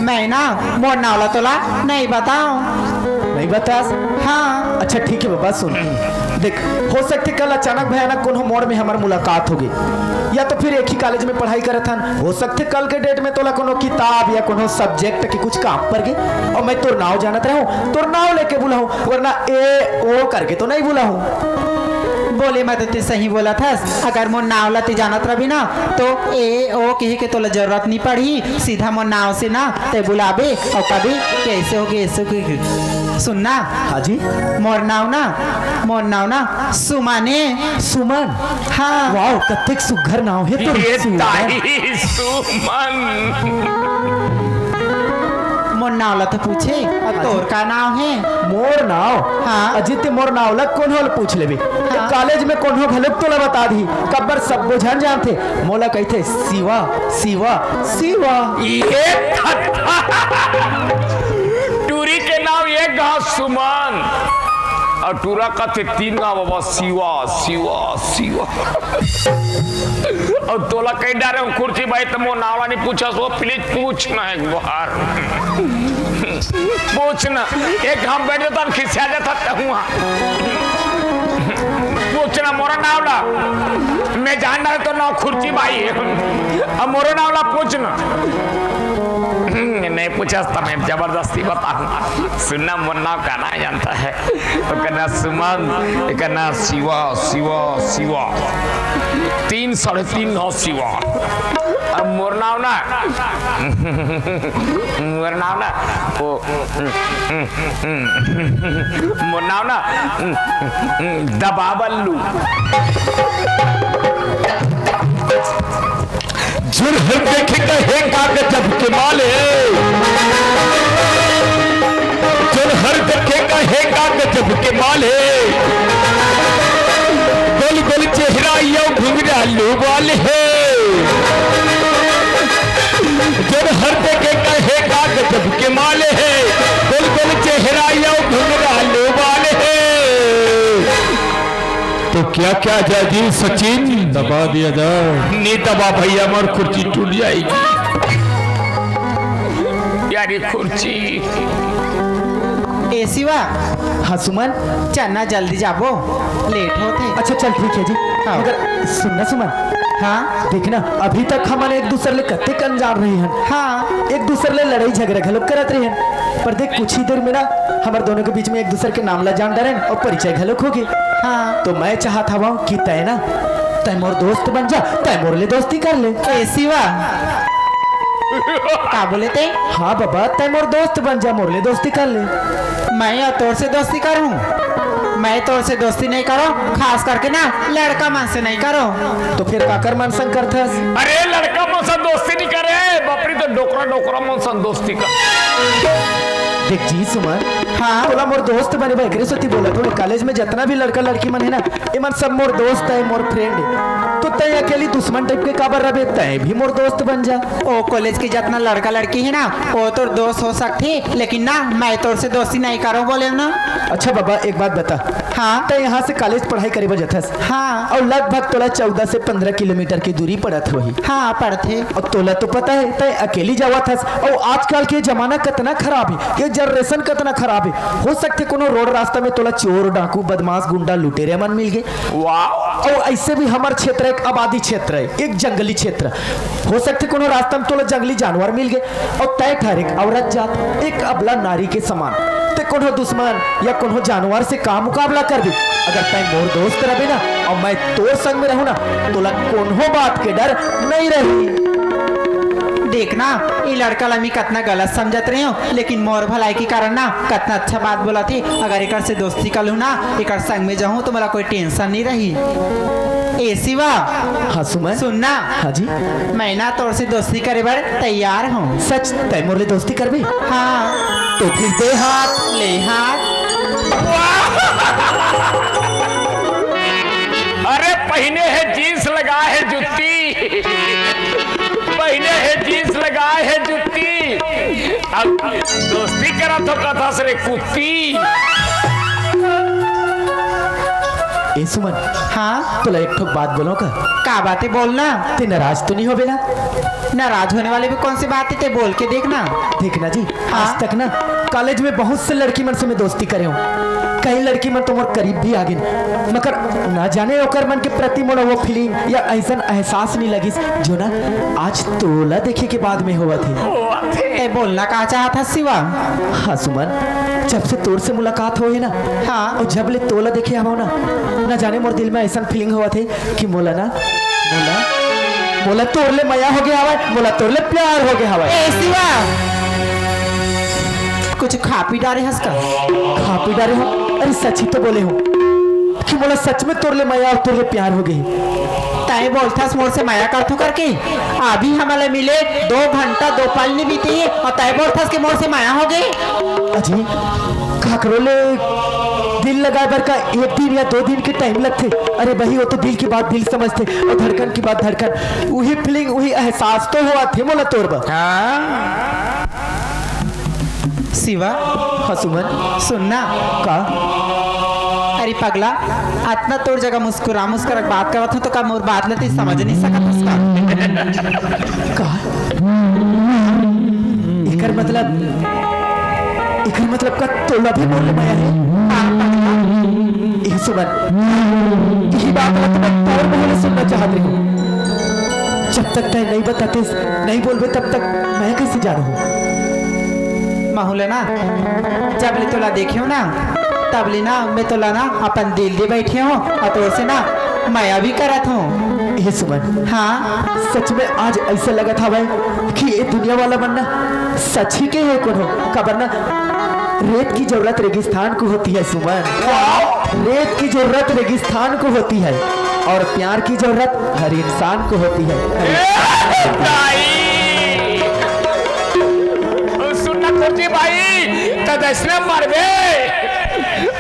मैं ना, मोर नाव ला तोला नहीं बताओ। नहीं बतास? हाँ। अच्छा ठीक है बाबा, सुन, देख, हो सकथे कल अचानक भयानक कोनो मोड़ में हमर मुलाकात होगे, या तो फिर एक ही कॉलेज में पढ़ाई करत हन, हो सकथे कल के डेट में तोला कोनो किताब या कोनो सब्जेक्ट के कुछ काम पर गे, और मैं तोर नाव जानत रहूं, तोर नाव लेके बुलाऊं, वरना ए ओ करके तो नहीं बुलाऊं। बोले मैं तो ते सही बोलत हस, अगर मोर नाव ला ते जानत रही ना, तो ए ओ कहे के तोला जरूरत नहीं पड़ही, सीधा मोर नाव से ना ते बुलाबे, और कभी कैसे होगे, ऐसे होगे। सुन ना। हाँ जी। मोर नाव ना, मोर नाव ना सुमन ए। सुमन? हाँ। वाओ, कतेक सुघर नाव हे तोर, ये सुमन। ताई सुमन। मोर नाव ला तो पूछे, अउ तोर का नाव हे? मोर नाव? हाँ। अजी ते मोर नाव ला कोनो ल पूछ लेबे। हाँ। कॉलेज में कोनो घलोक तोला बता दी, कब्बर सब्बो झन जानथे। मोला कहिथे, "शिवा, शिवा, शिवा।" ये थत्था। टूरी के नाव एक घाव सुमन, अउ टूरा कथे तीन घाव बाबा, "शिवा, शिवा, शिवा।" अउ तोला कहि डारे हूँ खुर्ची भाई, त मोर नाव ला नहीं पूछस, वो प्लीज पूछ ना एक बार। पूछ ना, एक हम बैठ जाता, खिसिया जाता, तहुआ। पूछ ना मोरा नाव ला, मैं जान रहा तो नाव खुर्ची भाई है। अब मोरा नाव ला पूछ ना। नहीं पूछस त मैं जबरदस्ती बताऊँ। सुनना, मोर नाव का नाम जानता है? ओकर नाम सुमन, एकर नाम शिवा, शिवा, शिवा। तीन, साढ़े तीन घाव शिवा। अब मोर नाव ना, मोर नाव ना, ओ, मोर नाव ना, दबा बल्लू। जोरहर देखे का हे का गजब के माल हे। जोरहर देखे का हे का गजब के माल हे। गोल गोल चेहरा या घुंघरालू बाल हे। जोरहर देखे का हे का गजब के माल हे। गोल गोल चेहरा या घुंघरालू बाल हे। तो क्या क्या जाजी सचिन? दबा दिया जाए। नहीं दबा भैया, हमार कुर्सी टूट जाएगी। ये अरे खुर्ची। ए शिवा, हाँ सुमन। चल ना, जल्दी जाबो, लेट होथे। अच्छा चल, ठीक है जी। हाँ। मगर सुन ना सुमन। हाँ। देख ना, अभी तक हमन एक दूसर ले कतेक अनजान रहे हन। हाँ। एक दूसर ले लड़ाई झगड़ा घलो करत रहे हन, पर देख, कुछ ही देर में ना हमर दोनों के बीच में एक दूसर के नाम ला जान डरेन अउ परिचय घलो होगे। हाँ। तो मैं चाहत हवं कि तय ना, तय मोर दोस्त बन जा, तय मोर ले दोस्ती कर ले। ए शिवा, का बोले ते? हाँ बाबा, तय मोर दोस्त बन जा, मोर ले दोस्ती कर ले। मैं या तोर से दोस्ती करूं? मैं तोर से दोस्ती नहीं करो, खास करके ना लड़का मन से नहीं करो। तो फिर काकर मन संग करथस? अरे लड़का मन संग दोस्ती नहीं करे, बापरी तो डोकरा डोकरा मन संग दोस्ती कर। देख जी सुमन, हाँ। तोला मोर दोस्त बने बर एकरे सेती बोलत हंव, कॉलेज में जतना भी लड़का लड़की मन हे ना, एमन सब मोर दोस्त हे, मोर फ्रेंड हे। तो तय अकेली दुश्मन टाइप के काबर रबे? तय भी मोर दोस्त बन जा। ओ कॉलेज के जतना लड़का लड़की हे ना, ओ तोर दोस्त हो सकथे, लेकिन ना, मैं तोर से दोस्ती नहीं करो बोले ना। अच्छा बाबा, एक बात बता। हाँ। तय यहाँ से कॉलेज पढ़ाई करे बर जथस। हाँ। अउ लगभग तोला चौदह से पंद्रह किलोमीटर की दूरी पड़त होही। हाँ, पड़थे। अउ तोला तो पता हे, तय अकेली जावत हस। अउ आजकल के जमाना कतना खराब हे, ये जनरेशन कतना खराब हे। हो सकथे कोनो रोड रास्ता में तोला चोर, डाकू, बदमाश, गुंडा, लुटेरे मन मिल गे। वाह। अउ ऐसे भी हमर क्षेत्र एक आबादी क्षेत्र हे, एक जंगली क्षेत्र। हो सकथे कोनो रास्ता में तोला जंगली जानवर मिल गे, अउ तय ठहरे एक औरत जात, एक अबला नारी के समान। ते कोनो दुश्मन या कोनो जानवर से का मुकाबला करबे? अगर तय मोर दोस्त रबे ना, अउ मैं तोर संग में रहूं ना, तोला कोनो बात के डर नहीं रही। देख ना, ई लड़का ला मैं कतना गलत समझत रहे हंव, लेकिन मोर भलाई के कारण ना कतना अच्छा बात बोलत हे। अगर एकर से दोस्ती कर लूं ना, एकर संग में जाहूं तो मोला कोई टेंशन नहीं रही। ए शिवा, हाँ सुमन। सुन ना। हाँ जी। मैं ना तोर से दोस्ती करे बर तैयार हंव। सच? तय मोर ले दोस्ती करबे? हाँ। तो फिर दे हाथ। ले हाथ। अरे पहिने हे जींस, लगाय हे जुत्ती, पहिने हे जींस, लगाय हे जुत्ती, अब दोस्ती करत हंव कथस रे कुत्ती। ए सुमन। हाँ। तोला एक ठो बात बोलंव का? का बात हे, बोल ना। ते नाराज तो नहीं होबे ना? नाराज होने वाली भी कौन सी बात हे, ते बोल के देख ना। देख ना जी, हाँ। आज तक ना कॉलेज में बहुत से लड़की मन से मैं दोस्ती करे हंव। कई लड़की मन तो मोर करीब भी आ गिन, मगर ना जाने ओकर मन के प्रति मोला वो फीलिंग या ऐसन एहसास नहीं लगिस, जो ना आज तोला देखे के बाद में होवत हे। ते बोलना का चाहत हस शिवा? हाँ सुमन, जब से तोर से मुलाकात होए हे ना, हाँ। अउ जब ले तोला देखे हवंव ना, ना जाने मोर दिल में ऐसन फीलिंग होवत हे कि मोला ना, मोला, मोला तोर ले मया होगे हवय, मोला तोर ले प्यार होगे हवय। ए शिवा, कुछ खा पी डारे हस का? खा पी डारे हंव? अरे सच ही तो बोले हंव कि मोला सच में तोर ले मया अउ तोर ले प्यार होगे हे। तय बोलथस मोर से मया करथो करके, अभी हमला मिले दो घंटा दो पल नहीं बीते हे अउ तय बोलथस कि मोर से मया होगे। अजी, काकरो ले दिल लगाए बर का एक दिन या दो दिन के टाइम लगथे? अरे भाई, वो तो दिल की बात दिल समझथे अउ धड़कन की बात धड़कन। उही फीलिंग, उही एहसास तो होवत हे मोला तोर बर। हाँ। शिवा। हाँ सुमन। सुन ना। का? अरे पगला, अतना तोर जगह मुस्कुरा मुस्कुरा के बात करत हंव तो का मोर बात ला ते समझ नहीं सकत हस का? का? एकर मतलब, एकर मतलब का तोला भी मोर ले मया हे? हाँ, पगला। ए सुमन, यही बात ला तो मैं तोर मुंह ले सुनना चाहत रहेंव। जब तक तय नहीं बतातेस, नहीं बोलबे, तब तक मैं कैसे जानहूं? महू ला ना, जब ले तोला देखे हंव ना, तब ले ना मैं तोला ना अपन दिल दे बैठे हंव अउ तोर से ना मया भी करत हंव। ए सुमन, हाँ। सच में आज ऐसा लगत हवय कि ये दुनिया वाला मन ना सच ही के हे कोनो, काबर ना रेत की जरूरत रेगिस्तान को होती है सुमन। रेत की जरूरत रेगिस्तान को होती है और प्यार की जरूरत हर इंसान को होती है। हर इंसान को होती है। सुन ना खुर्ची भाई, त दसने मरबे।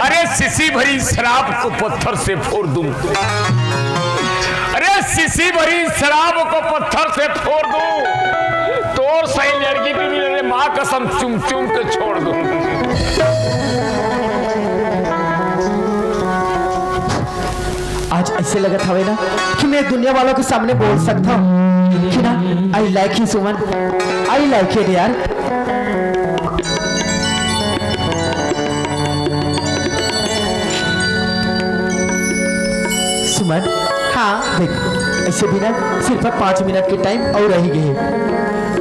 अरे शीशी भरी शराब को पत्थर से फोड़ दूं। अरे शीशी भरी शराब को पत्थर से फोड़ दूं। तोर सही लड़की के लिए, अरे माँ कसम, चुम चुम के छोड़ दूं। आज ऐसे लगत हवे ना कि मैं दुनिया वालों के सामने बोल सकता हूँ कि ना, I like you Suman, I like you यार। सुमन, हाँ। देख, ऐसे भी ना सिर्फ पाँच मिनट के टाइम अउ रहि गे हे।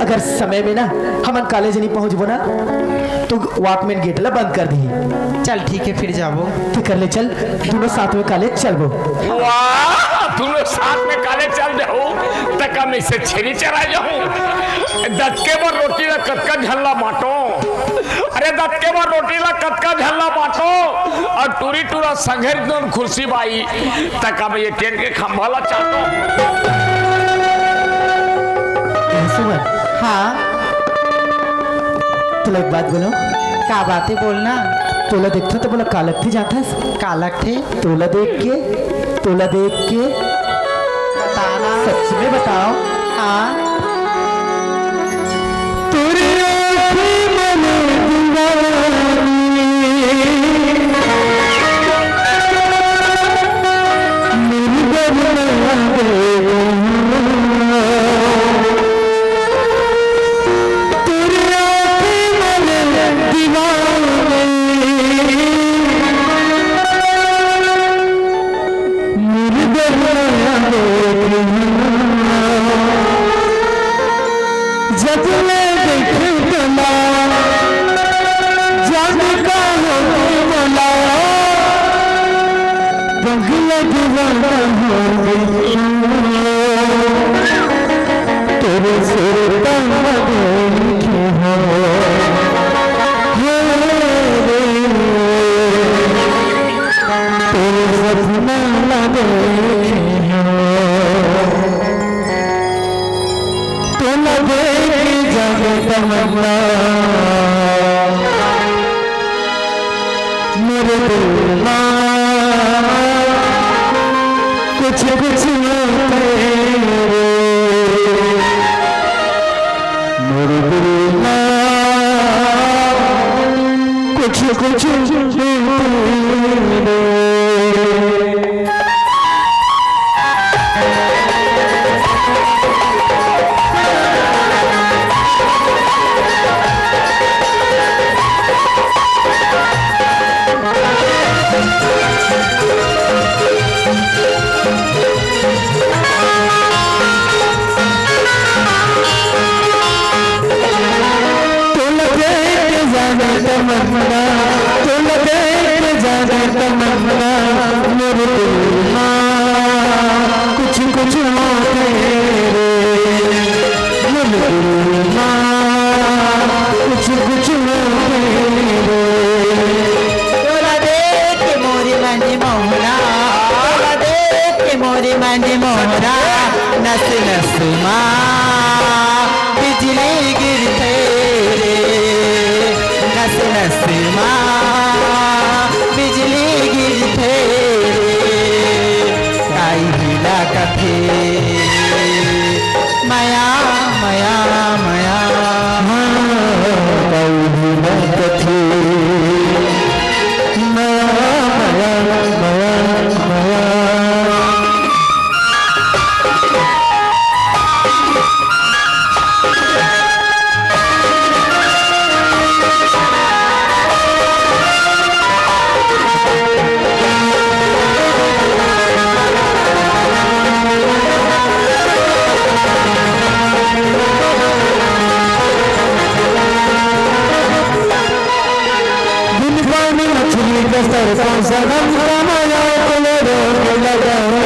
अगर समय में ना हमन कॉलेज नहीं पहुँचबो ना, तो वॉचमैन गेट ला बंद कर दिही। चल ठीक है, फिर जाबो। फिर कर ले चल, दोनों साथ में कॉलेज चलबो। वाह, दोनों साथ में कॉलेज चल जाओ, तक हम इसे छेरी चरा जाऊं। दतके बर रोटी ला कतका झन ला बांटो। अरे दतके बर रोटी ला कतका झन ला बांटो। अउ टूरी टूरा संघेर दोन खुर्सी बाई, तक अब ये टेंट के खंभा ला चाटो। ए सुमन, हाँ। तोला एक बात बोलो। का बात हे, बोलना। तोला देखथो तो बोला का लगथे जाथस? का लगथे? तोला देख के, तोला देख के। बताना। सच में बताओ। हाँ। तोरे आँखी मन दीवानी, निर्गुण देखो। तोरे आँखी मन दीवानी, निर्गुण देखो। जब मैं देखूं तोला, जाने का हो मोला, पगला दीवाना हो गई। तेरे सिर पर देखे हो, हो रे, तेरे सपना देखे हो। तोला देख के जागे तमन्ना, मोर दिल मा कुछ कुछ होथे रे। मोर दिल मा कुछ कुछ होथे रे। तोला देख के जागे तमन्ना, तोला देख के जागे तमन्ना, मोर दिल मा कुछ कुछ होथे रे, मोर दिल मा कुछ कुछ होथे रे। तोला देख के मोरी मन मोहना, तोला देख के मोरी मन मोहना, नस नस मा बिजली गिरथे रे, नस नस मा बिजली गिरथे रे। काई हिला कथे मया, मया, मया। हाँ, काई हिला कथे मया, मया, मया, मया। बिन पानी मछली के सर को सनम कमाया, कोई रोक लगा रे।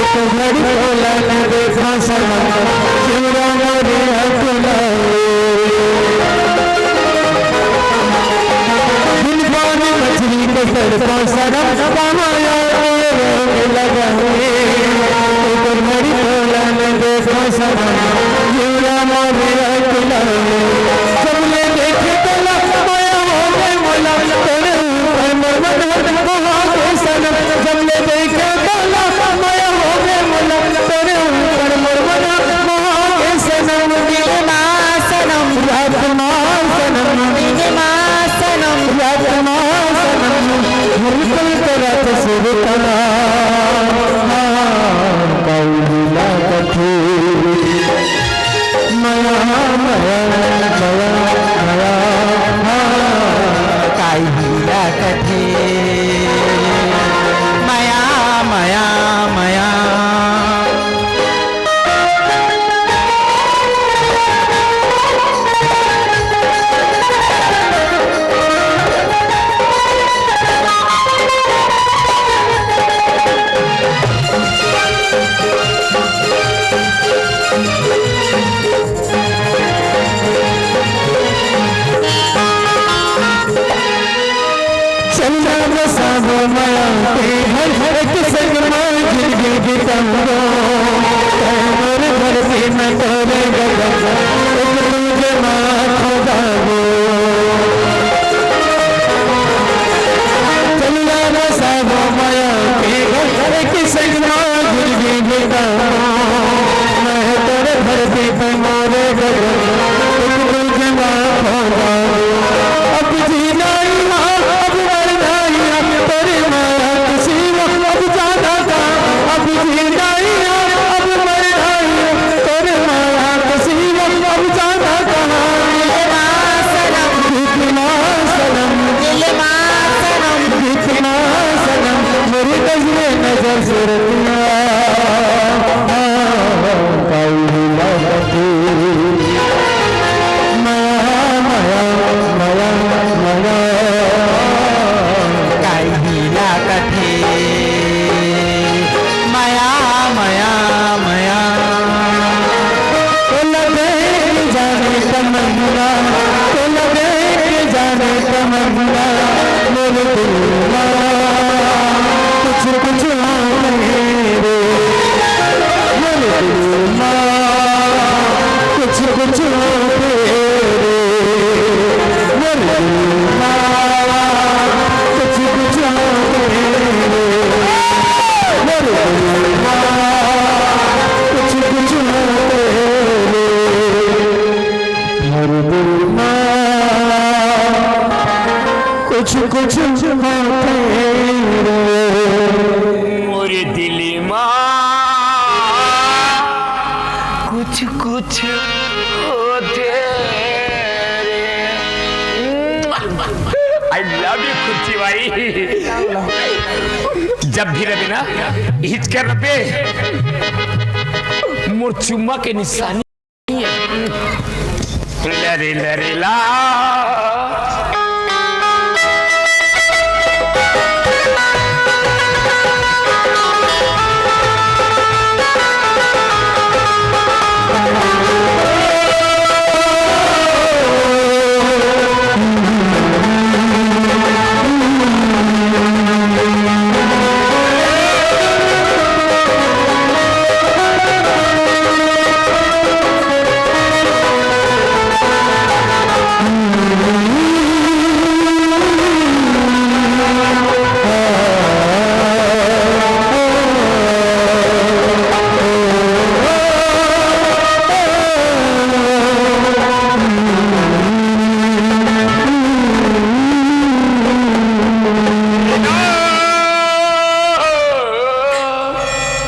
एक घड़ी बोला न देखा सनम, जीरा मोरे अकुला रे। बिन पानी मछली के सर को सनम कमाया, कोई रोक लगा रे। एक घड़ी बोला न देखा सनम, जीरा मोरे अकुला रे। सबले देखे तोला माया हो गए मोला, तोरे ऊपर मोर मन हो गए सनम। सबले देखे तोला माया हो गए मोला, तोरे ऊपर मोर मन हो गए सनम। दिन मा सनम, रात मा सनम, दिन मा सनम, रात मा सनम, हर पल तेरा तस्वीर का, हाँ, काई हिला कथे मया, मया। तोरे धरती में तोरे गगन, एक तुझे माँ खुदा वो। चल जाना साबो माया के घर, एक संग माँ गुजरी बेटा। मैं तोरे धरती पे मोरे गगन, एक तुझे माँ खुदा वो। अब जीना ही माँ, अब मरना ही माँ, तेरी माया के सिवा अब जाना कहाँ? अब जीना ही माँ, अब मरना ही माँ, तेरी माया के सिवा अब जाना कहाँ? दिल माँ सनम, दिल माँ सनम, दिल माँ सनम, दिल माँ सनम, मेरी नजरे नजर से रतिया। काई लागत मया, मया, मया, मया। काई लागत हे मया, मया, मया। तोला देख जाने तमन्ना, तोला देख जाने तमन्ना, मोर दिल मा कुछ कुछ होथे रे। मोर दिल मा कुछ कुछ होथे रे। मोर दिल मा कुछ कुछ होथे रे। मोर दिल मा कुछ कुछ होथे रे। मोर दिल मा कुछ कुछ होथे रे। मोर दिल मा कुछ कुछ होथे रे। I love you खुच्ची भाई। जब भी रबे ना, हिचकर रबे, मोर चुम्मा के निशानी। लरी लरी ला।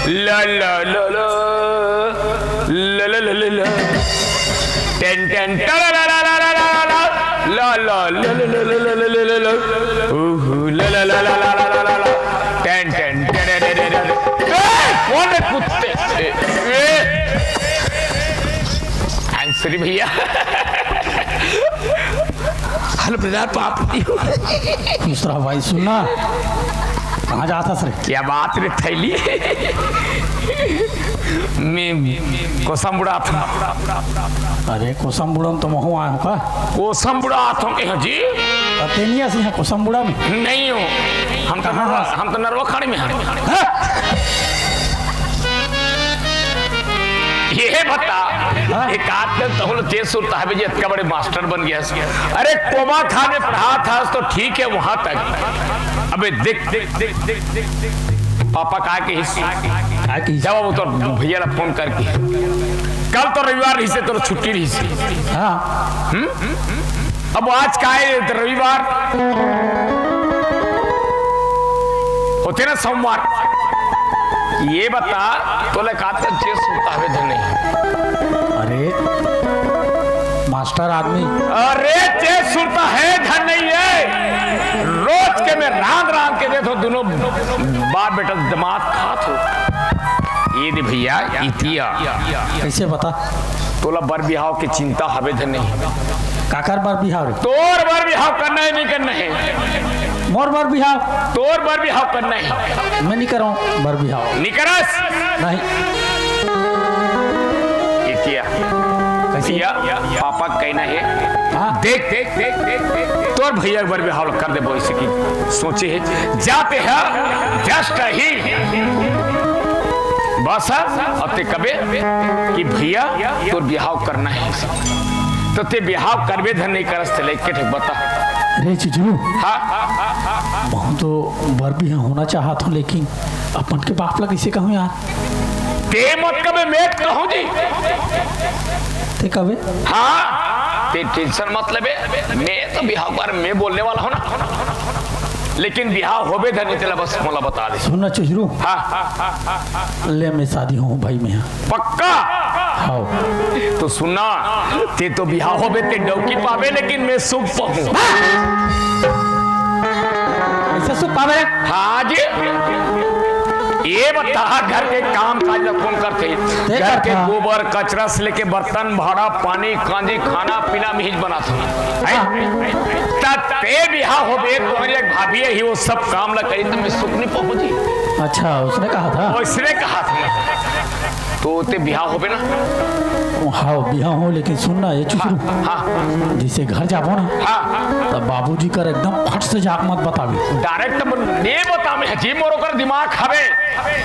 ला, ला, ला, ला। ला, ला, ला, ला, ला। टेन, टेन, टा, ला, ला, ला, ला। ला, ला, ला, ला, ला। ओहो, ला, ला, ला। टेन, टेन, टे, टे, टे, टे, टे। ए, कौन है कुत्ते? ए, ए। I'm sorry भैया। हेलो ब्रदर, पाप नहीं हो। दूसरा भाई सुनना, कहाँ जाता सर? क्या बात रे थैली? मैं कोसम बुड़ा था। अरे कोसम बुड़ा तो महू आए हो का? कोसम बुड़ा था के जी? पते नहीं ऐसे यहाँ कोसम बुड़ा में? नहीं हो, हम तो कहाँ नरवा, हो? हम तो नरवा खड़े में हैं। हाँ? ये बता, हाँ? एक आध दिन तो हम लोग तेज सुरता है, जी, इतना बड़े मास्टर बन गया। अरे, कोमा खान में पढ़ा था तो ठीक है वहां तक। अबे देख, देख, देख, देख, देख, देख। पापा का कहिस? का कहिस? जब वो तो भैया ला फोन करके, कल तो रविवार रहिसे, तो छुट्टी रहिसे। हाँ। हम्म? अब आज का है? तो रविवार होते ना, सोमवार। ये बता, तोला का तो जे सुरता हवे धन नहीं। अरे मास्टर आदमी। अरे जे सुरता है धन नहीं है। रोज के मैं रांध रांध के देथों, दोनों बाप बेटा दिमाग खात हो। ये दे भैया, इतिया। कैसे बता? तोला बर बिहाव के चिंता हवे धन नहीं। काकर बर बिहाव रे? तोर बर बिहाव करना है, नहीं करना है? मोर बर बिहाव? तोर बर बिहाव करना है। मैं नहीं कराऊं बर बिहाव। नहीं करस? नहीं। ये किया? कैसे? या, पापा कहना है। हाँ। देख, देख, देख, देख, देख। तोर भैया बर बिहाव कर दे, बोल सकी। सोचे है, जाते हैं, जस्ट ही। बस, अब ते कबे कि भैया, तोर बिहाव करना हे। त ते बिहाव करबे धन नहीं करस, ते लइके ठेक बता। अरे चुचरू, हाँ? महूँ तो बर बिहा होना चाहत हूँ, लेकिन अपन के बाप ला कइसे कहूँ यार? ते मत कबे, मैं कहूँ जी। ते कबे? हाँ, ते tension मत लेबे, मैं तो बिहाव कर, मैं बोलने वाला हूँ ना। लेकिन बिहाव होबे धन नहीं, तेला बस मोला बता दे। सुन ना चुचरू। हाँ। ले मैं शादी हूँ भाई मैं। पक्का? हाँ। तो सुन ना, ते तो बिहाव होबे, ते डौकी पाबे, लेकिन मैं सुख पाहूँ। ऐसा सुख पाबे? हाँ जी। ये बता, घर के काम काज ला कौन करथे? घर के गोबर कचरा से लेके बर्तन भाड़ा, पानी कांजी, खाना पीना मिहिज बनाथे। हैं? हाँ। त ते बिहाव होबे, तुम्हारी एक भाभी हे, वो सब काम ला करी, त मैं सुख नहीं पाहूँ जी। अच्छा, उसने कहा था? उसने कहा था। तो ते बिहाव होबे ना? हाँ, बिहाव हूँ, लेकिन सुन ना, ये चुचरू। हाँ, हाँ। जैसे घर जाबो ना, हाँ। तब बाबूजी कर एकदम फट से जाके मत बताबे। Direct नहीं बताबे जी, मोर ओकर दिमाग हवे।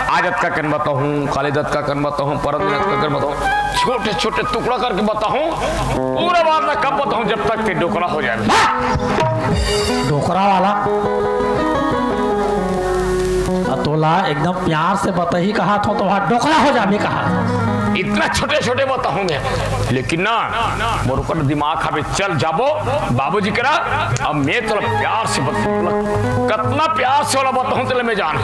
आज अतका कन बताहूँ, काली अतका कन बताहूँ, परन दिन अतका कन बताहूँ, छोटे छोटे टुकड़ा करके बताहूँ, पूरा बात ला कब बताहूँ, जब तक ते डोकरा हो जाबे। डोकरा वाला? आ तोला एकदम प्यार से बताही कहा थो, तो वहाँ डोकरा हो जाबे कहा। इतना छोटे छोटे बताहूँ मैं, लेकिन ना, मोर ओकर दिमाग हवे। चल जाबो बाबूजी करा, अब मैं तोला प्यार से बताहूँ, कतना प्यार से ओला बताहूँ, तेला मैं जान।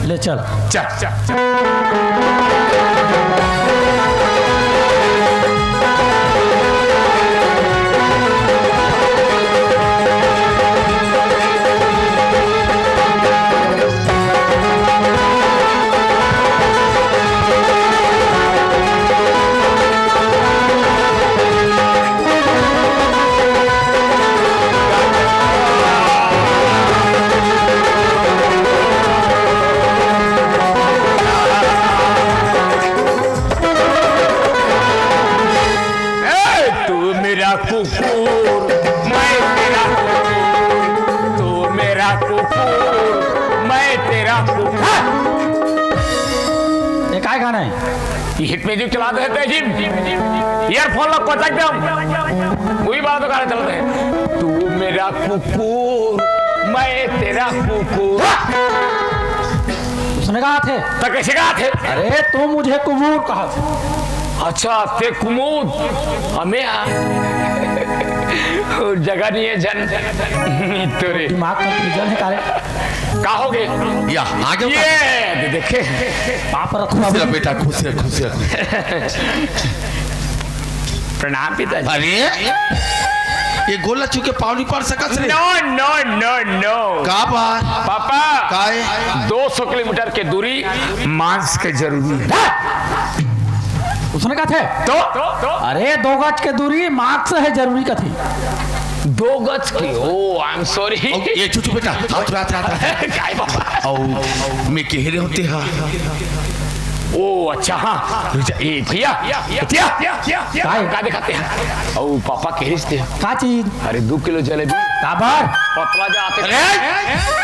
ले चल। चल, चल, चल। ए, तू मेरा कुकुर, मैं तेरा कुकुर, तू मेरा कुकुर, मैं तेरा कुकुर। ये काय गाना है? ये hit music चला दे तेजी। Earphone ला कोचक दे। वही बात तो गाना चलता है। तू मेरा कुकुर, मैं तेरा कुकुर। उसने कहा थे। त कइसे कहा थे? अरे, तू मुझे कुबूर कहा थे। अच्छा, ते कुमूद, हमें आ-, जगह नहीं है जन। तोरे दिमाग confusion है कारे। का हो गए? या, आ गए ये, दे-, देखे। पाप रखो खुश रह अभी। बेटा, खुश रह, खुश रह। प्रणाम पिताजी। अरे, ये गोला छू के पाँव नहीं पड़ सकत रे। No, no, no, no। का बात? पापा, काय? दो सौ किलोमीटर के दूरी मांस के जरूरी है। उसने कहा थे? तो? अरे, दो गज के दूरी मांस है जरूरी कथे। दो गज के? Oh, I am sorry। ओ, ये चुचू बेटा, आओ, थोड़ा, थोड़ा, थोड़ा। काय बाबा? आओ, मैं कह रहे होते हैं। ओ, अच्छा, हाँ। ए, भैया, भैया, भैया, भैया, काय? का दिखाते हैं? ओ, पापा कह रहे थे। का चीज? अरे, दो किलो जलेबी। काबर? पतला जात हे। अरे!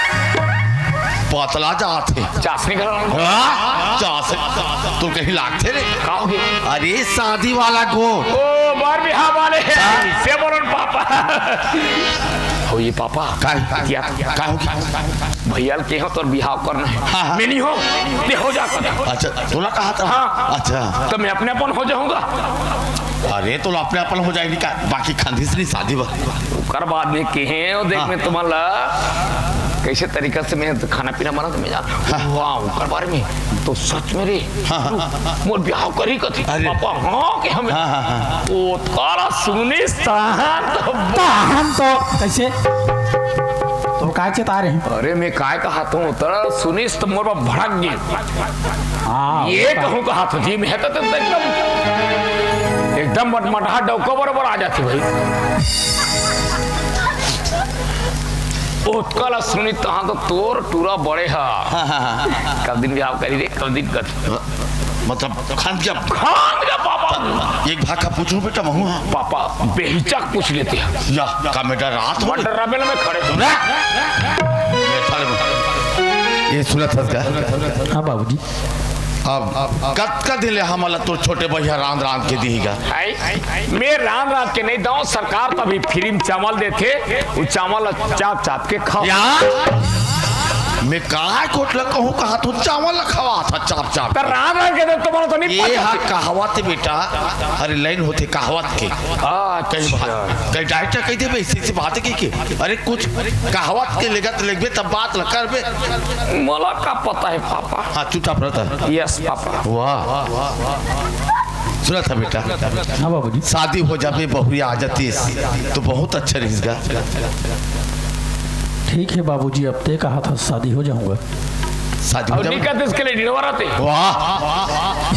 पतला जात हे। चाशनी घर वाला। हाँ? चाशनी। तू कहीं लागथे रे? का हो गया? अरे, शादी वाला गोठ। ओ, बर बिहाव वाले हे। हाँ। से बोलन पापा। हो ये पापा। का? क्या? का हो गया? भैया ल केहेंव तोर बिहाव करना हे। हाँ, हाँ। मैं नहीं हो, ते हो जा कर। अच्छा, तोला कहा था? हाँ। अच्छा। तो मैं अपने अपन हो जाऊंगा। अरे, तो अपने अपन हो जाएगी का? बाकी खानदानी शादी बा। ओकर बाद में केहेंव, देख हाँ। मैं तुम्हारा कैसे तरीका से मैं खाना पीना बना तो मैं जा। हाँ। वाह, ओकर बारे में तो सच में रे। हाँ, हाँ। मोर बिहाव करी कथी? अरे। पापा, हाँ, के हमें हाँ, हाँ, हाँ। ओ, तोला सुनिस तहन तो तहन तो कैसे? तो काय चेता रहे? अरे, मैं काय कहा तो तोला सुनिस तो मोर बा भड़क गई। हाँ, ये कहूँ कहा तो जी, मैं तो, तो एकदम, एकदम मटमटहा डौका बरोबर आ जाती भाई। ओतका ला सुनी तहाँ तो तोर टूरा बड़े हा। हाँ, हाँ, हाँ। कब दिन बिहाव करी रे, कब दिन कर। मतलब, खान क्या? खान का पापा। एक भाखा पूछूं बेटा, महू हाँ। पापा, बेहिचक पूछ लेते हैं। या, का मैं डरात हूँ? मत डरा, मैं खड़े हूँ। ना। मैं खड़े हूँ। ये सुनत हस का? हाँ बाबूजी। अब कतका दिन ले हमन ला तोर छोटे भैया रांध रांध के दिही गा? आई, मैं रांध रांध के नहीं दंव, सरकार तो अभी फ्री में चावल देथे, वो चावल ला चाप चाप के खाओ। या? मैं काय कोट ला कहूँ, कहा तू चावल ला खवा था चाप चाप तो के। रांध रांध के दे तो बोलो तो नहीं ये पता। हा कहावत बेटा, अरे लाइन होथे कहावत के। अच्छा। कहीं बात, कहीं डायरेक्टर कह देबे, इसी से बात की के। अरे कुछ कहावत के लेगत लेगबे तब बात ला करबे। मोला का पता है पापा। हाँ, चुपचाप रहता। Yes papa. वाह। सुना था बेटा, हाँ बाबूजी। शादी हो जाबे, बहुरिया आ जातीस तो बहुत अच्छा रहिस गा। ठीक है बाबूजी, अब ते कहा था शादी हो जाऊंगा। शादी हो और जाबे। निकल इसके लिए डिनवर आते। वाह।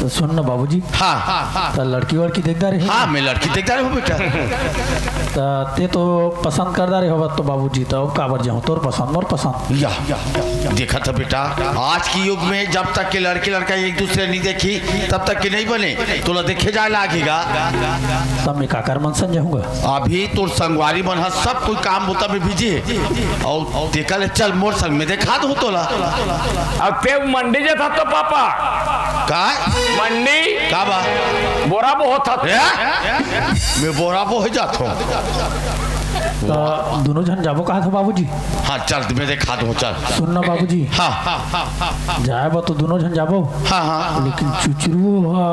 तो सुन ना बाबूजी। हाँ। तो लड़की वड़की देखता रहे? हाँ, मैं लड़की देखता रहे हूँ बेटा। तो ते तो पसंद करता रहे होगा तो बाबूजी, तो अब काबर जाऊँ, तोर पसंद मोर पसंद। या, देखा था बेटा, आज के युग में जब तक के लड़के लड़का एक दूसरे नहीं देखी, तब तक के नहीं बने। तोला देखे जाए लागेगा। तब मैं काकर मन सन जाऊंगा? अभी तोर संगवारी मन ह सब कोई काम बुता में बिजी है। और तेकर ले चल मोर संग में देखा दो तोला। अब ते मंडी जात हस तो पापा। का? मंडी। का बा? बोरा बोहत हस। ए? मैं बोरा बोहे जात हूँ। तो दोनों झन जाबो कहा था बाबूजी? हाँ, चल, मैं देखा दूँ, चल। सुन ना बाबूजी। हाँ, हाँ, हाँ, हाँ। जाए बा तो दोनों झन जाबो। हाँ, हाँ। लेकिन चुचरू हा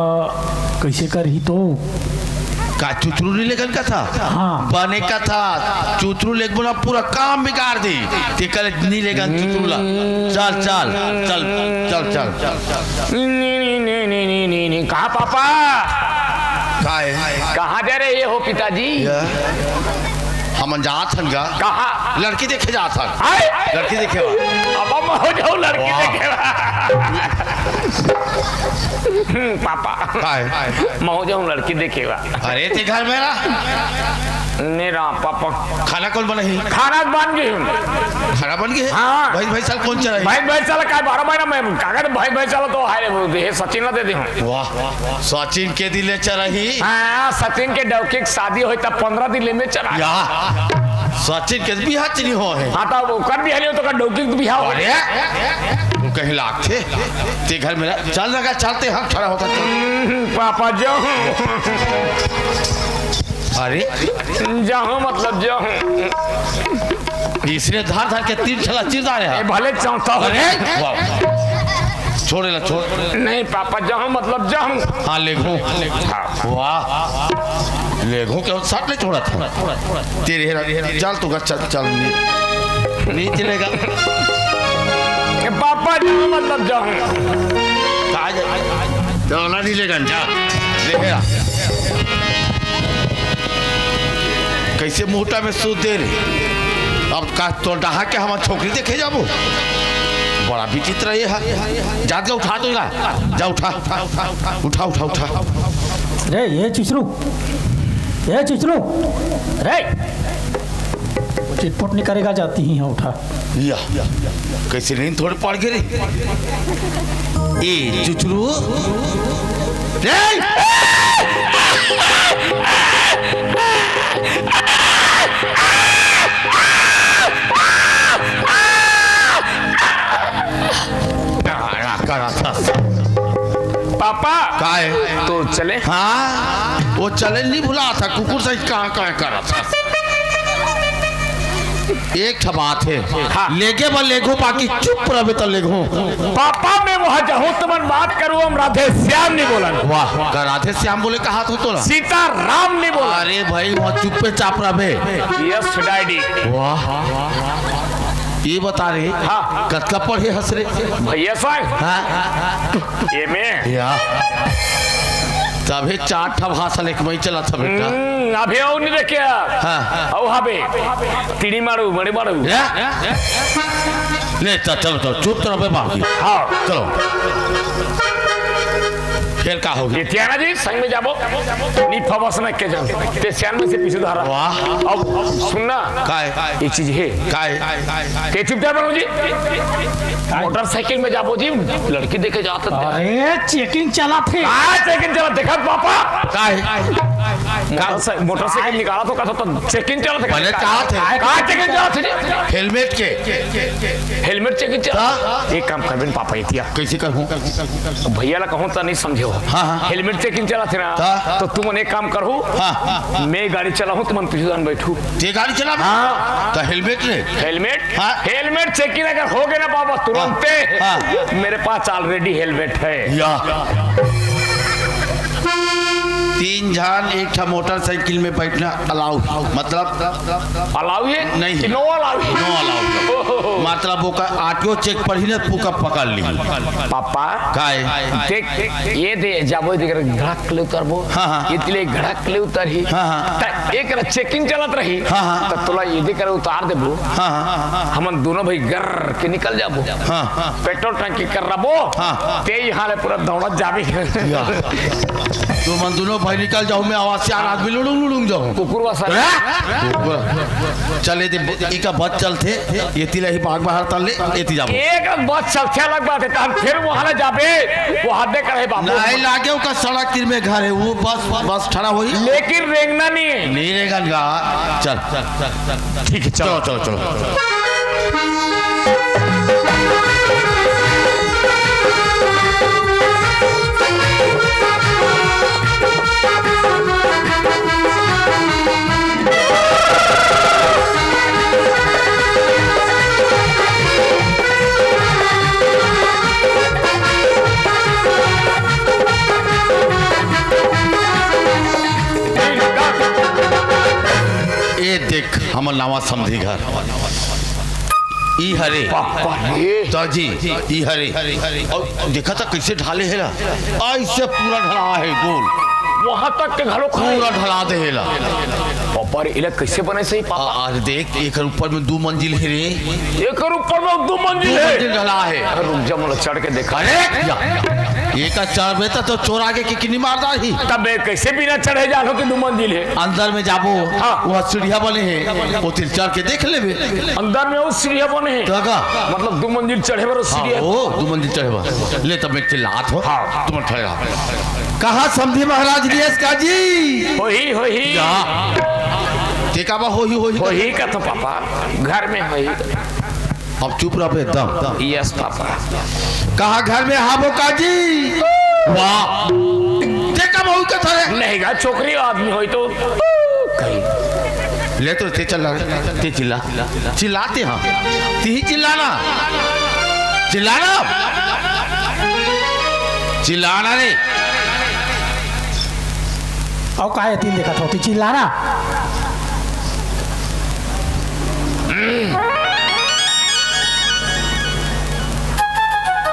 कैसे करही तो? का चुचरू नहीं लेगन का था? हाँ। बने का था, चुचरू लेगबो ना पूरा काम बिगाड़ दी। ते कल नहीं लेगन चुचरू ला। चल, चल, चल, चल, चल, चल। नहीं, नहीं, नहीं, नहीं, नहीं, नहीं, नहीं। कहा पापा? का है? कहाँ जा रहे हो पिताजी? या। हमन जात हन गा। कहाँ? लड़की देखे जात हन। हाय? लड़की देखे बा। अब हम हो जाऊ लड़की वाह। देखे बा। हम्म, पापा। काय? मैं हो जाऊँ लड़की देखे बा। अरे ते घर में रह। नहीं रहा पापा। खाना कौन बनाही? खाना बन गई हूँ। खाना बन गई है? हाँ। भाई, भाई साल कौन चला है? भाई, भाई साल का बारह महीना में कागज भाई, भाई साल तो हाय रे, वो दे, सचिन ला दे दे हूँ। वाह, सचिन के दिले चरही। हाँ, सचिन के डौकी के शादी होई तब पन्द्रह दिन ले में चला। या, सचिन के बिहा च नहीं हो है। हाँ, तो ओकर बिहा नहीं हो तो का डौकी के बिहा हो। अरे, वो कहीं लागथे। ते घर में रह। चल लगा, चलते हम खड़ा होता चल। हम्म, पापा जाऊँ। अरे, जाऊँ मतलब जाऊँ। इसने धार धार के तीन ठला चिर डाले हैं। ए, भले चौथा हो। अरे, वाह। छोड़े ला, छोड़। नहीं पापा, जाऊँ मतलब जाऊँ। हाँ, लेघो। हाँ। वाह। लेघो के साथ नहीं छोड़ा था। तेरे हेरा, चल तू का, चल, चल, नहीं, नहीं चलेगा। ए, पापा, जाऊँ मतलब जाऊँ। कहाँ जा-, जाना नहीं लेगा, जा। ले हेरा। कैसे मुहटा में सूत दे रे। अब का तो डहा के हम छोकरी देखे जाबो? बड़ा विचित्र ये है। जा, जा उठा तो इला। जा उठा। उठा, उठा, उठा। रे, ये चुचरू। ये चुचरू। रे। चिटपुट नहीं करेगा, जाती ही है, उठा। या, कैसे नींद थोड़े पड़ गए रे? ए, चुचरू। रे! पापा। काय? तो चले? हाँ, वो चले नहीं भुला था, कुकुर से कहाँ, कहाँ करा था। एक ठा बात है। हाँ। लेगे बर लेगो, बाकी चुप रहबे त लेगो। पापा, मैं वहाँ जाहूँ त मन बात करूँ, हम राधे श्याम नहीं बोलन। वाह, का राधे श्याम बोले कहा तो तोला? सीता राम नहीं बोलन। अरे भाई, वहाँ चुप्पे चाप रहबे। Yes daddy. वाह, ये बता रे, हाँ। कतका पढ़े हस रे? भैया साहब। हाँ। एमे। या। तभे चार ठा भाषा लेके मैं चला था बेटा। हम्म, अभी और नहीं देखे। हाँ। औ हबे। तिड़ी मारू, मड़ी मारू। या? ले, चल, चलो, चलो, चुप तो रहो बे बाबूजी। हाँ। चलो। फिर का हो गया? इतियाना जी, संग में जाबो। नी फबस न के जान। ते सियान में से पीछे धारा। वाह। अब सुनना। काय? ये चीज है। काय? ते चुपचाप रहो जी। मोटरसाइकिल में जाबो जी, लड़की देखे जात हन। अरे, चेकिंग चलत हे। काय चेकिंग चलत? देखत पापा। काय? मोटरसाइ-, मोटरसाइकिल निकाला तो कहा तो चेकिंग चलत हे। बने का? कहा थे? का चेकिंग चलत हे जी? हेलमेट के। हेलमेट चेकिंग चलत हे। हाँ। एक काम करबे न पापा, एतिया। कैसे करहूँ? भैया ला कहूँ त नहीं समझे हो। हाँ, हाँ। हेलमेट चेकिंग चलत हे ना। हाँ। तो तुमन एक काम करहू। हाँ। मैं गाड़ी चलाहूँ, तुमन पीछू जान बैठू। ते गाड़ी चला? हाँ। तो हेलमेट रे? हेलमेट? हाँ। हेलमेट चेकिंग अगर हो गए ना बाबा, तुरंते हाँ। मेरे पास already हेलमेट है। या। तीन झन एक ठा मोटरसाइकिल में बैठना अलाउ हे? मतलब अलाउ हे? नहीं हे। कि नो अलाउ हे? नो अलाउ हे। मतलब ओकर आटो चेक पड़ही ना, पूरा पकड़ ली। पापा, काय? देख, ये दे, जाबो, ये दे, घड़क ले उतरबो। हाँ, हाँ। ये तिले घड़क ले उतरही। हाँ, हाँ। त एक चेकिंग चलत रही। हाँ, हाँ। त तोला ये दे कर उतार देबो। हाँ, हाँ। हमन दोनों भाई गर के निकल जाबो। हाँ। पेट्रोल टंकी कर रबो। हाँ। ते यहाँ ले पूरा दौड़त जाबे। या। तुमन दोनों भाई निकल जाओ, मैं आवाज से आवाज में लुड़ुंग लुड़ुंग जाऊँ। कुकुर वासा। हाँ? कुकुर। चले दे, इका बस चलथे, एती ले ही बाग बाहर तल ले, एती जाबो। एक बस चलथे अलग बात हे, त हम फिर वहाँ ले जाबे, वो हद करे बाबू। नहीं लागे, ओकर सड़क तीर में घर हे, वो बस, बस ठड़ा होही। लेकिन रेंगना नहीं हे। नहीं रेंगन गा, चल। ठीक हे, चलो, चलो, चलो, चलो। ए देख, हमर नवा समधी घर। ई हरे। पापा रे। त जी, ई हरे। अउ देखा त कइसे ढाले हे ना? अइसे पूरा ढला हे गोल। वहाँ तक के घलो खाई। पूरा ढला दे हे ला। पापा रे, इला कइसे बने सही पापा? आ, आज देख, एकर ऊपर में दू मंजिल हे रे। एकर ऊपर में दू मंजिल दू हे? मंजिल ढला हे। अरे रुक जा, मोला चढ़ के देखा। अरे, या। एकर चढ़बे त तो चोरा के किकनी मार डारही। तब मैं कइसे बिना चढ़े जानो कि दू मंजिल हे? अंदर में जाबो, हाँ। वहाँ सीढ़िया बने हे, ओती चढ़ के देख लेबे। अंदर में वो सीढ़िया बने हे? त का? मतलब दू मंजिल चढ़े बर हाँ, सीढ़िया? ओ, दू मंजिल चढ़े बर। ले तब मैं चिल्लात हो। हाँ। तुम ठहरा। कहाँ समधी महाराज दियस का जी? होही, होही। या। ते का बा होही, होही? होही का तो पापा, घर में होही। अब चुप रह बे एकदम। Yes papa. कहाँ घर में हाबो का जी? वाह। ते का बहू के थरे? नहीं गा, छोकरी आदमी होई तो कहीं। ले तो ते चल रहा, ते चिल्ला। चिल्लाते हैं। ते ही चिल्लाना। चिल्लाना। चिल्लाना रे। अउ का एती ल देखत हो, ते चिल्लाना।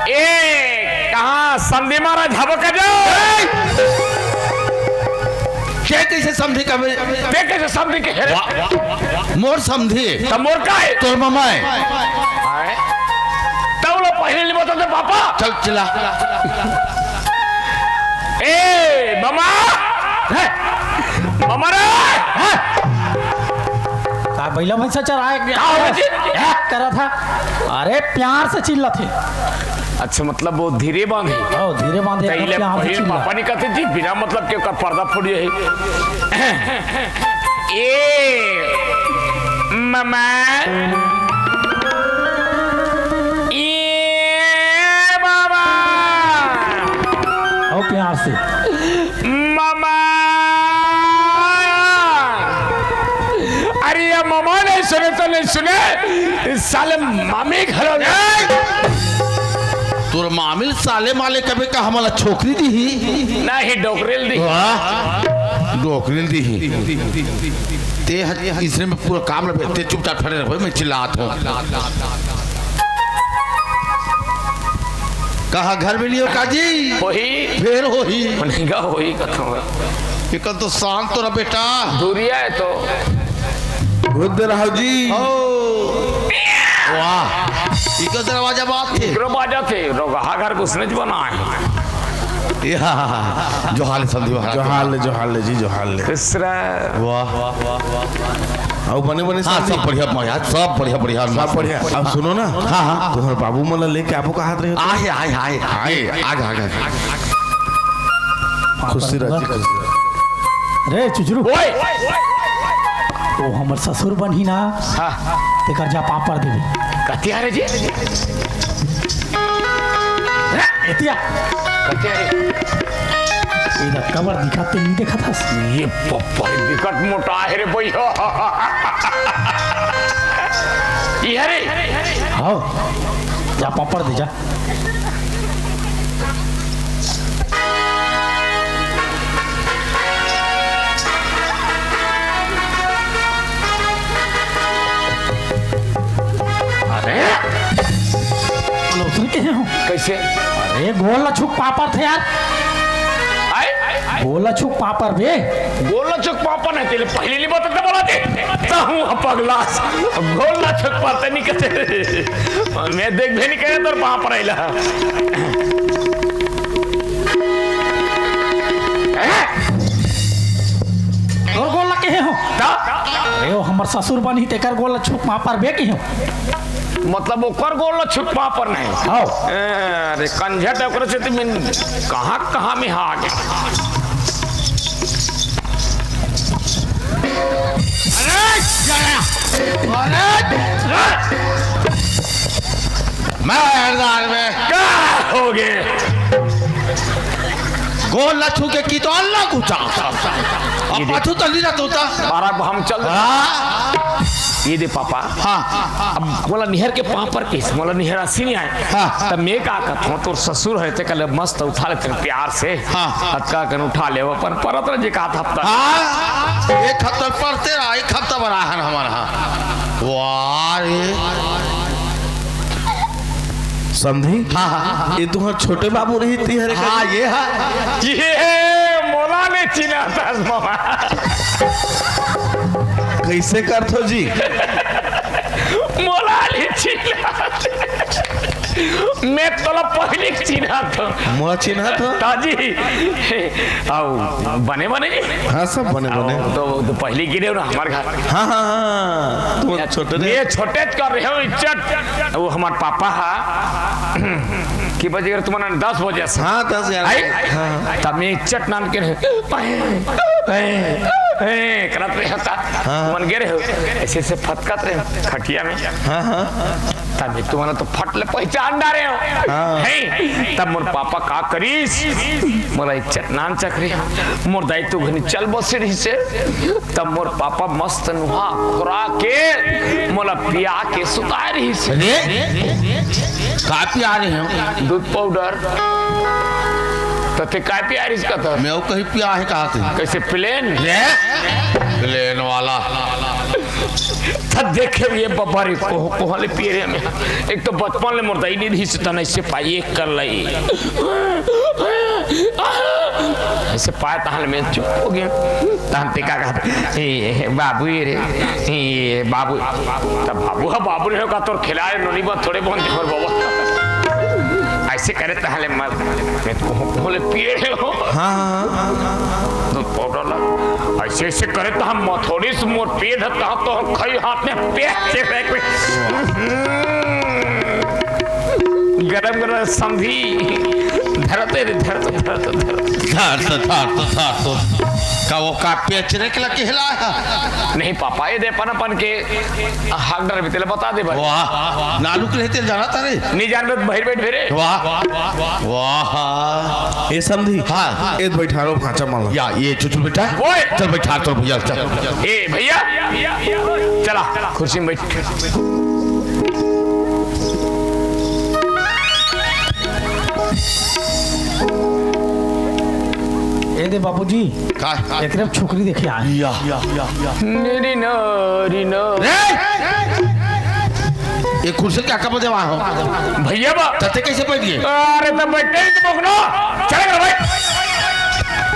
ए, कहाँ समधी महाराज हबो का जो? के कइसे समधी का बे? ते कइसे समधी के हे रे? वाह, वाह, वाह। मोर समधी। त मोर का हे? तोर ममा हे। आय? तब लो पहले नहीं बता दे पापा। चल चिल्ला। ए, ममा! हे! ममा रे! हे! का बइला भैंसा चराए का हो जी? हे, करत हे। अरे प्यार से चिल्लाथे। अच्छा, मतलब वो धीरे बांधे। ओ, धीरे बांधे, त इले प्यार से पहिले चिल्ला। पापा नहीं कहते जी, बिना मतलब के ओकर पर्दा फूट जाही। ए, ममा। ए, बाबा। ओ, प्यार से। ममा। अरे, ये ममा नहीं सुने तो नहीं सुने, साले मामी घलो नहीं। तोर मामी ल साले माले कबे का हमला छोकरी दिही? नहीं, डोकरी ल दिही। वाह, डोकरी ल दिही। ते ह-, इसने में पूरा काम लगे, ते चुपचाप खड़े रह भाई, मैं चिल्लात हूँ। कहाँ घर में नहीं हो काजी? होही। फेर होही। मनैगा होही कथों। एकर तो शांत रह बेटा। दूरिया हे तो। बुद्ध राव जी। ओ। वाह। इकर दरवाजा बात थे। इकरो बाजा थे, रोगहा घर घुसने ज बना हे। या, जोहार ले समधी महाराज। जोहार ले, जोहार ले जी, जोहार ले। खुश रह। वाह। अउ बने बने हाँ, समधी? सब बढ़िया, बढ़िया, सब बढ़िया, बढ़िया, सब मस्त। बढ़िया। अब सुनो ना। हाँ, हाँ। तुम्हारे बाबू मन ला लेके आपको कहा रहे हो? आए, आए, आए, आए, आगे, आगे, आगे। खुशी रह जी, खुशी रह। रे चुचरू, ओए! ओ हमर ससुर बनही ना, हाँ। तेकर जा पापड़ देबे। कतिया रे जी? एतिया। कतिया रे? ए दा कबर दिखा, ते नहीं देखत हस? ये पप्पा बिकट मोटा हे रे भैया। ये रे। हाँ, जा पापड़ दे जा। अरे, लोथर के हो? कैसे? अरे, गोल ला छुक पापड़ थे यार। आए? गोल ला छुक पापड़ बे। गोल ला छुक पापड़ नहीं, तेरे पहले नहीं बता बोला थे। तो हूँ पगला। गोल ला छुक पापड़ नहीं कहते। मैं देख भी नहीं करे तो पापड़ आइला। तोर गोल ला के हो? ता? अरे, ओ हमर ससुर बनही, तेकर गोल ला छुक पापड़ बे के हो? मतलब, ओकर गोल ला छुक पापड़ नहीं? हाँ। ए, अरे, कंझट है, ओकरे से तो मैं कहाँ, कहाँ में आ गया। अरे, अरे, मैं हरदार में। का हो गए? गोल ला छू के की तो अल्लाह गुचा। अब ये दे। पाछू तो लीला तोता। और अब हम चल हाँ। ये दे पापा। हाँ। अब मोला निहर के पापड़ किस, मोला निहर असी नहीं आए। हाँ। तब मैं का कहत हूँ, तोर ससुर है, ते कल मस्त उठा लेते हैं प्यार से। हाँ। अतका कन उठा ले, अपन परत रह जे का हफ्ता। हाँ। एक हफ्ता परते रहा, एक हफ्ता बना है हमारा। हाँ। वाह रे। समधी? हाँ, हाँ। ये तुम्हार छोटे बाबू रही थी हरे हाँ, कभी? ये हाँ। ये मोला ने चिन्हा था मामा। कैसे करथो जी? मोला ने चिन्हा। मैं तोला पहले चिन्हा था। मोला चिन्हा था? ताजी। आओ, बने बने जी? हाँ, सब बने बने। आओ, तो, तो पहले गिरे हो ना हमारे घर। हाँ, हाँ, हाँ। तुम छोटे रहे। ये छोटे कर रहे हो इज्जत। वो हमार पापा हा कि बजे अगर तुम्हारा दस बजे से हाँ, दस ग्यारह आई? बजे। हाँ। तब मैं इज्जत नाम के रहे। करत रहे था। हाँ। मन गे रहे हो। ऐसे ऐसे फटकत रहे हो खटिया में। हाँ, हाँ। तब तुम्हारा तो फट ले पहचान डारे हो। हाँ। है? तब मोर पापा का करीस? मोला इज्जत नाम चकरे। मोर दाई तो घनी चल बसे रही से। तब मोर पापा मस्त नुहा खुरा के मोला पिया के सुता रही से। अरे, का पिया रहे हो? दूध पाउडर। तो ते का पिया रही से कहता? मैं वो कहीं पिया है कहा थे? कैसे प्लेन? रे? प्लेन वाला। त देखे ये बबा रे, कोह-, कोहले पिए रे में। एक तो बचपन ले मोर दाई नहीं रही से तना इससे पाई एक कर लई। ऐसे पाए तहन मैं चुप हो गया। तहन ते का कहत, "ए, बाबू ये रे, ए, बाबू।" तब बाबू, हाँ, बाबू ने कहा, "तोर खिलाए नोनी बा, थोड़े बहुत देवर बाबा।" ऐसे करे तहन ले मर, मैं कोह-, कोहले पिए रहे हो। हाँ, हाँ, हाँ। दूध पाउडर ला। ऐसे, ऐसे करे त हम मथोड़ी से मोर पेट है, कहाँ तो हम खाई हाथ में पेट से फेंक में। गरम, गरम समधी। धरते रे, धरते, धरते, धरते। धरते, धरते, धरते। का वो का पेच रे के लगे हिला है? नहीं पापा, ये दे पन, पन के हाक डर भी तेला बता दे भाई। वाह, नालू के रहते जाना तारे। नहीं जान में बाहर बैठ फेरे। वाह, वाह। ए समधी। हाँ। ए बैठारो भांचा माला। या, ये चुचुल बेटा। ओए। चल बैठा तो भैया, चल। ए भैया, चला, कुर्सी में बैठ। ए दे बाबूजी। का? एकरे छोकरी देखे आए। या। नेरी नारी ना। रे! ये कुर्सी क्या कब देवा हो? भैया बा। तते कैसे बैठ गए? अरे तो बैठे ही तो बकनो। चले गए भाई।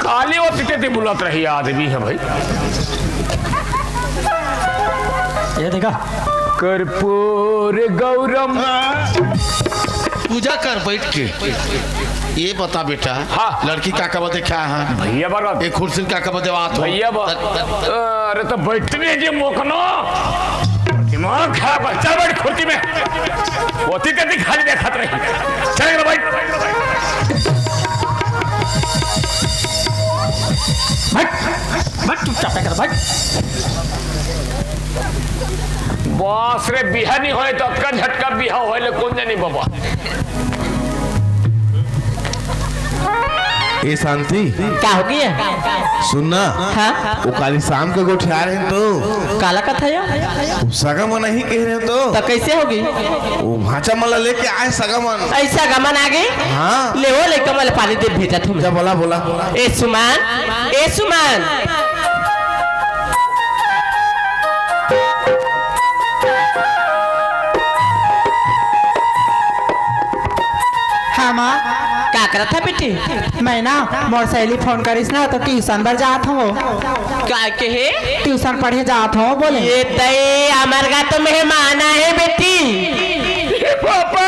खाली वो पीछे थी बुलात रही आदमी है भाई। ये देखा। कर्पूर गौरम। पूजा कर बैठ के। ये बता बेटा, हाँ। लड़की का कब देखा है? भैया बा। एक कुर्सी का कब देवा तो? भैया बा। अरे तो बैठने जे मोकनो। दिमाग खराब है, चल बैठ कुर्सी में। वो ती कति खाली देखत रही। चल रे भाई। हट। बस रे, बिहा नहीं होय तो अतका झटका बिहा होय ले कोन जनी बाबा। ए शांति, का हो गया? सुन ना। हाँ? वो काली शाम के गोठिया रहे तो काला कथा या? सगा मन नहीं कह रहे तो। तो कैसे होगी? वो भांचा मन ला लेके आए सगा मन। ऐसा गमन आ गई? हाँ। ले वो लइका मन ला पानी दे भेजा तुम। जा बोला, बोला। ए सुमन, ए सुमन। हाँ माँ। का करत हा बेटी? मैं ना, मोर सहेली फोन करिस ना, तो ट्यूशन बर जात हूँ। का कहे? ट्यूशन पढ़े जात हूँ बोले। ये तय, हमर घर तो मेहमान आए बेटी। ए पापा!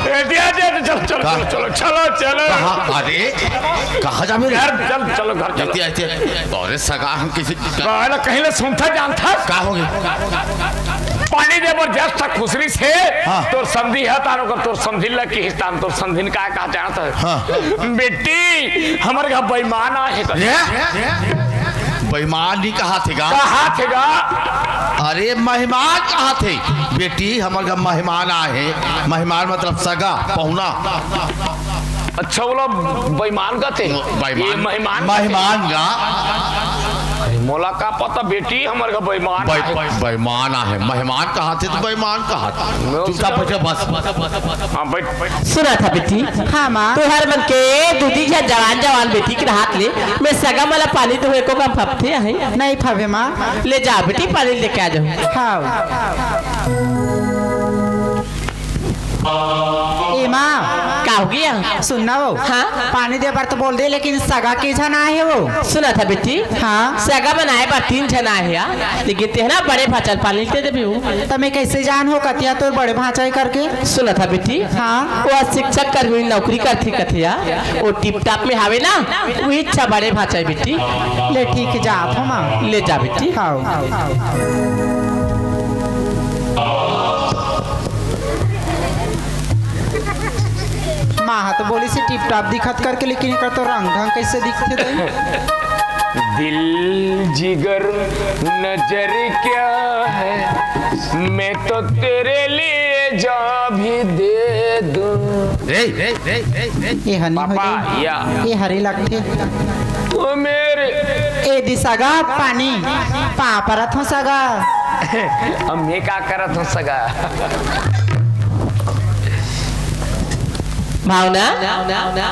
ए, दिया, दिया, चलो, चलो, का? चलो, चलो, चलो, चलो। कहाँ? अरे, कहाँ जाबे रे? घर, चल, चलो, घर, चलो। एती, एती, अरे, सगा हम किसी का, कहीं ले सुनता जानता? का हो गया? पानी दे बर जस तक खुसरी से, हाँ। तोर समधी है, तानो कर तोर समधी लग की हिस्तान, तोर समधिन का कहा जानता है? हाँ। बेटी, हमर घर बेईमान आहे कर। ये? बेईमान नहीं कहा थे गा? कहा थे गा? अरे, मेहमान कहा थे? बेटी, हमर घर मेहमान आए हैं। मेहमान मतलब सगा, पहुना। अच्छा, बोला बेईमान का थे? बेईमान। ये मेहमान का थे? मेहमान का। अरे, मोला का पता बेटी, हमर घर बेईमान बे-, आए। बेईमान आहे, मेहमान कहा थे तो बेईमान कहा थे। मैं चुपचाप उसका बैठे बस। हाँ, बैठ, बैठ। सुना था बेटी? हाँ, माँ। तुहर मन के दू दी झन जवान जवान बेटी के हाथ ले, मैं सगा मला पानी तो एको कम फपथे आहे। नहीं फबे, माँ। ले जा बेटी, पानी लेके आ जाओ। हाँ। ए माँ। का हो गया? सुन ना वो। हाँ? पानी दे बर तो बोल दे, लेकिन सगा के झन आए है वो। सुना था बेटी? हाँ। सगा बनाए बर तीन झन आए है, लेकिन तेहना बड़े भांचा ल पानी दे देबे वो। त मैं कैसे जान हो कतिया तोर बड़े भांचा है करके? सुना था बेटी? हाँ। वो शिक्षक कर भी नौकरी करथे कथे या, वो टिप टाप में हावे ना, वो इच्छा बड़े भांचा है बेटी। ले ठीक है, जात हो माँ। ले जा बेटी। हाँ। माँ हा तो बोली से टिप टाप दिखत करके, लेकिन एकर तो रंग ढंग कैसे दिखथे दे? दिल जिगर नजर क्या है, मैं तो तेरे लिए जान भी दे दूं। ए, ए, ए, ए, ए। ये हनी हो पापा, गई। या। ये हरी लगथे। ओ मेरे। ए दी सगा पानी, पाँव परत हो सगा। अब मैं का करत हो सगा? भावना,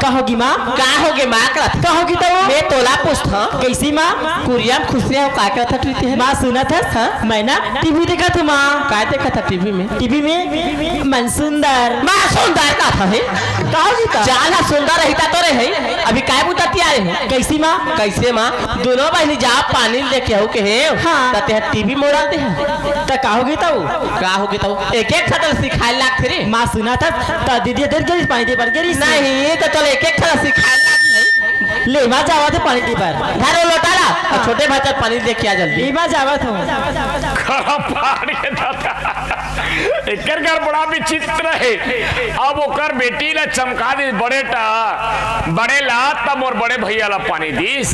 का होगी माँ? का होगे माँ? का होगी तो? मैं तोला पूछथों। कैसी माँ? कुरिया म खुसरे हो, का करत हस? माँ सुनत हस? हाँ? मैं ना टीवी देखत हूँ माँ। का देखत हस टीवी में? टीवी में मन सुंदर। माँ सुंदर का था है? का होगी तो? चाल हा सुंदर रहिता तो रे है। अभी काय बुता तियारे हो? कैसी माँ? कैसे माँ? दोनों बहिनी जा पानी लेके आओ के हे। हाँ। त तेहा टीवी मोड़ा दे। त का होगी तो? का होगी तो? एक एक ठा तो सिखाए लागथे रे। माँ सुनत हस, त दीदी देर गेरिस पानी दे बर गेरिस। नहीं, त तोला एक एक ठा सिखाए लागथे। ले, माँ जावा दे पानी दे बर। धर वो लोटा ला, अउ छोटे भांचा ल पानी दे के आ जल्दी। ए माँ जावत हूँ। खड़ा पाड़ के दादा। एकर घर बड़ा विचित्र है। अब ओकर बेटी ला चमका दिस बड़े टा, बड़े ला, तब मोर बड़े भैया ला पानी दिस।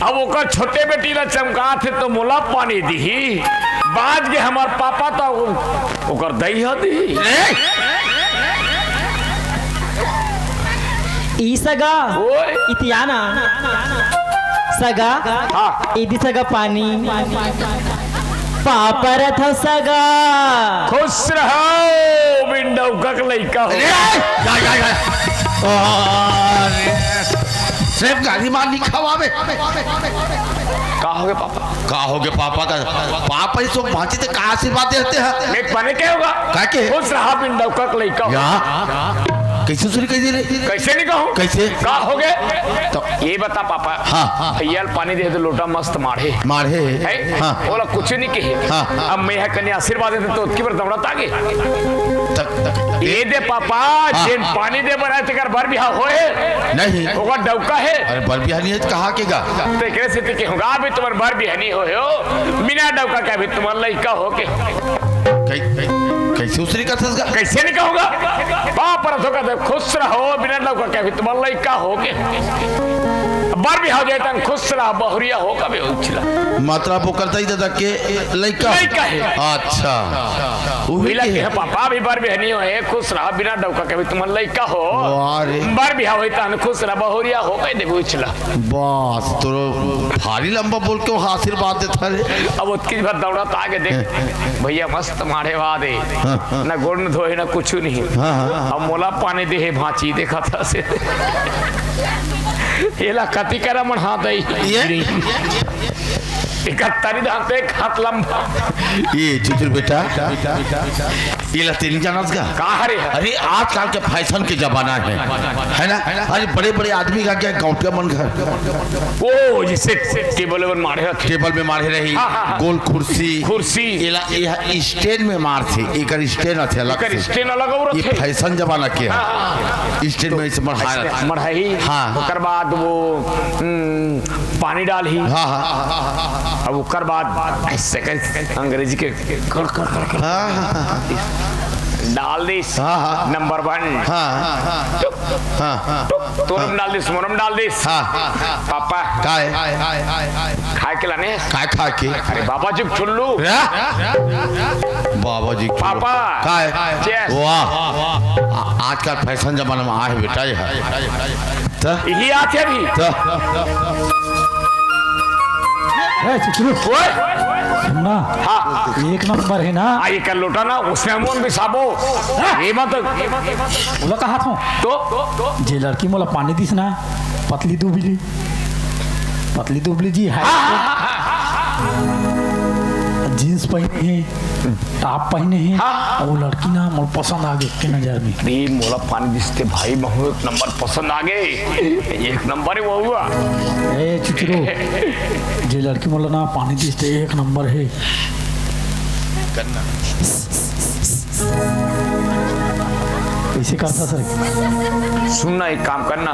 अब ओकर छोटे बेटी ला चमकाथे तो मोला पानी दिही। बाज गे हमर पापा तो ओकर दई ह दिही। ए! ई सगा, ओए। इतियाना। सगा, हाँ। इदी सगा पानी। पाँव परत हो सगा। खुश रहो, बिन डौका के लइका हो। अरे, या, या, या। अरे, सिर्फ गाली मार नहीं खवावे। का होगे पापा? का होगे पापा का? पापा ही सो भांची ते का आशीर्वाद देते हैं? मैं पने के होगा? का के? खुश रहा बिन डौका के लइका हो। या? कैसे सुरी कह दे रे? कैसे नहीं कहूँ? कैसे? का होगे? तो ये बता पापा। हाँ, हाँ। भैया ल पानी दे दे लोटा मस्त माढ़े। माढ़े। है? हाँ। ओला कुछ नहीं कहे। हाँ। अब मैं यहाँ कन्या आशीर्वाद देते तो उतकी बार दौड़त आगे। तक, तक। ये दे पापा, हाँ, जेन हाँ। पानी दे बर आए तेकर बर बिहा होए? नहीं। ओकर डौका है? अरे बर बिहा नहीं है तो कहाँ के गा? तो एकरे से ते कहूँगा अभी तुम्हार बर बिहा नहीं होए हो। बिना डौका के अभी तुम्हार लइका हो के। कै-, कै-, कैसे उसरी करथस गा? कैसे नहीं कहूँगा? पाँव परत हो का दे, खुश रहो, बिना डौका के अभी तुम्हार लइका हो के। अब बर बिहाव जाय तहन खुश रहा, बहुरिया हो कबे उछला। मतलब ओकर दाई ददा के लइका? लइका हे। अच्छा। उही उही ला के के हे। पापा भी बर बिहाव नइ होय, खुश रहा, बिना डौका के भी तुमन लइका हो। वाह रे। बर बिहाव होय तहन खुश रहा, बहुरिया हो कहि देबे उछला। बस, तोरो भारी लंबा बोल के वो आशीर्वाद देत हरे। अब ओतकी भर दौड़त आगे देख, भैया मस्त माढ़े वादे। हाँ, हाँ। ना गोड़ में धोए, ना कुछु नहीं। हाँ, हाँ। अब मोला पानी दे हे भांची, देखत हस। एला कति करा मन हाथ आई। ये? इकहत्तरी दांत, एक हाथ लंबा। ये चुचुर बेटा, एला तें नइ जानस का? का हरे? अरे, आजकल के फैशन के जमाना हे, है ना? अरे, बड़े-बड़े आदमी का क्या गौटिया मन घर। ओ, जैसे टेबल वेबल माढ़े रथे। टेबल में माढ़े रही, हाँ, हाँ, हाँ। गोल कुर्सी। कुर्सी। एला, एहा स्टैंड में माढ़थे, एकर स्टैंड आथे अलग एकर से। स्टैंड अलग और ये रथे। फैशन जमाना के हे। हाँ, हाँ, हाँ। स्टैंड में ऐसे मढ़ाए ऐसे रथे। मढ़ाई। हाँ। ओकर बाद वो, हम्म, पानी डालही। हाँ, हाँ। अब ओकर बाद ऐसे कर अंग्रेजी के कर, कर, कर, कर। हाँ, हाँ, हाँ। डाल दिस। हाँ, हाँ। नंबर वन। हाँ। टुक, हाँ, हाँ। टुक, तोरम डाल दिस, मोरम डाल दिस। हाँ। पापा। काय? खाए के लाने? काय खाए के? अरे बाबा जी ठुल्लू। रा? बाबा जी ठुल्लू। पापा। काय? Yes। वाह। आ-, आजकल फैशन जमाना में आहे बेटा ये है। त? यही आथे अभी। त? ए, चुचुरु। ओए। सुन ना। हाँ। एक नंबर हे ना। आ, ये कर लोटा ना, उसने हम भी साबो। हाँ। ये मत। ओला कहा था। तो? जे लड़की मोला पानी दिस ना, पतली दुबली। पतली दुबली जी हे। हाँ, हाँ, हाँ, हाँ। जींस पहिने हे। टॉप पहिने हे, हाँ। अउ लड़की ना मोला पसंद आ गे एक नजर में। अरे, मोला पानी दिस ते भाई, महू एक नंबर पसंद आ गे, एक नंबर हे वो हुआ। ए चुचुरु, जे लड़की मोला ना पानी दिस ते एक नंबर हे। कइसे करथस रे? सुन ना, एक काम करना।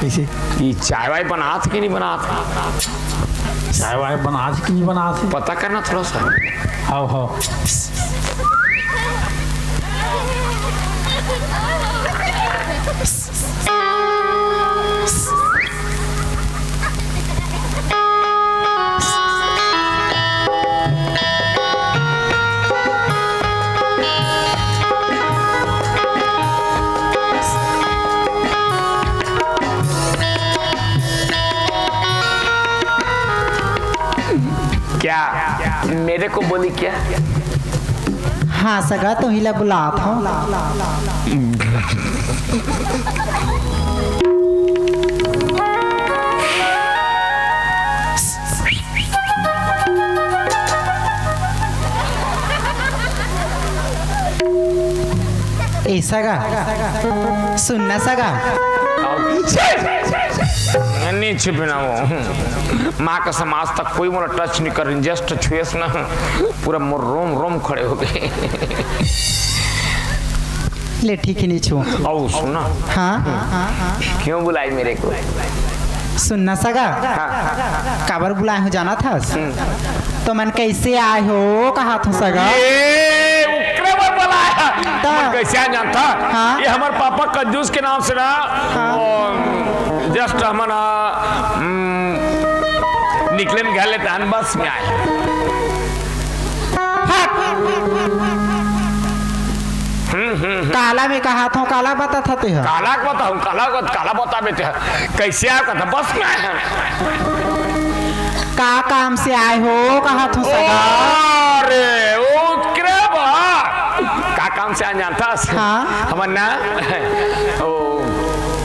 कइसे? ये चाय वाय बनात कि नहीं बनात? चाय वाय बनात कि नहीं बनात? पता करना थोड़ा सा। हाव, हाव। क्या मेरे को बोली क्या? हाँ सगा, तुही ला बुलात हंव। ए सगा, सुन ना सगा। नहीं छुपे ना वो। माँ कसम, आज तक कोई मोला टच नहीं करिस, just छुएस ना, पूरा मोर रोम रोम खड़े हो गे। ले ठीक हे, नहीं छुओं। अउ सुन ना। हाँ। क्यों बुलाई मेरे को? सुन ना सगा। हाँ। काबर बुलाए हंव जानत हस? हम्म। तुमन कइसे आए हो, कहाथंव सगा? ये ओकरे बर बुलाए हंव। त? तुमन कइसे आए जानत हस? हाँ। ये हमर पापा कंजूस के नाम से ना, हाँ। वो, just हमन, हम्म, निकलेन घर ले तहन बस में आए। हट। हम्म, हम्म, हम्म। काला में कहाथंव, काला बताथस तेहा। काला के बताहूँ, काला के, काला बताबे तेहा। कइसे आए कथा? बस में आए हंव। का काम से आए हो, कहाथंव सगा? अरे, ओकरे बर। का काम से आए जानत हस? हाँ। हमन ना, ओ,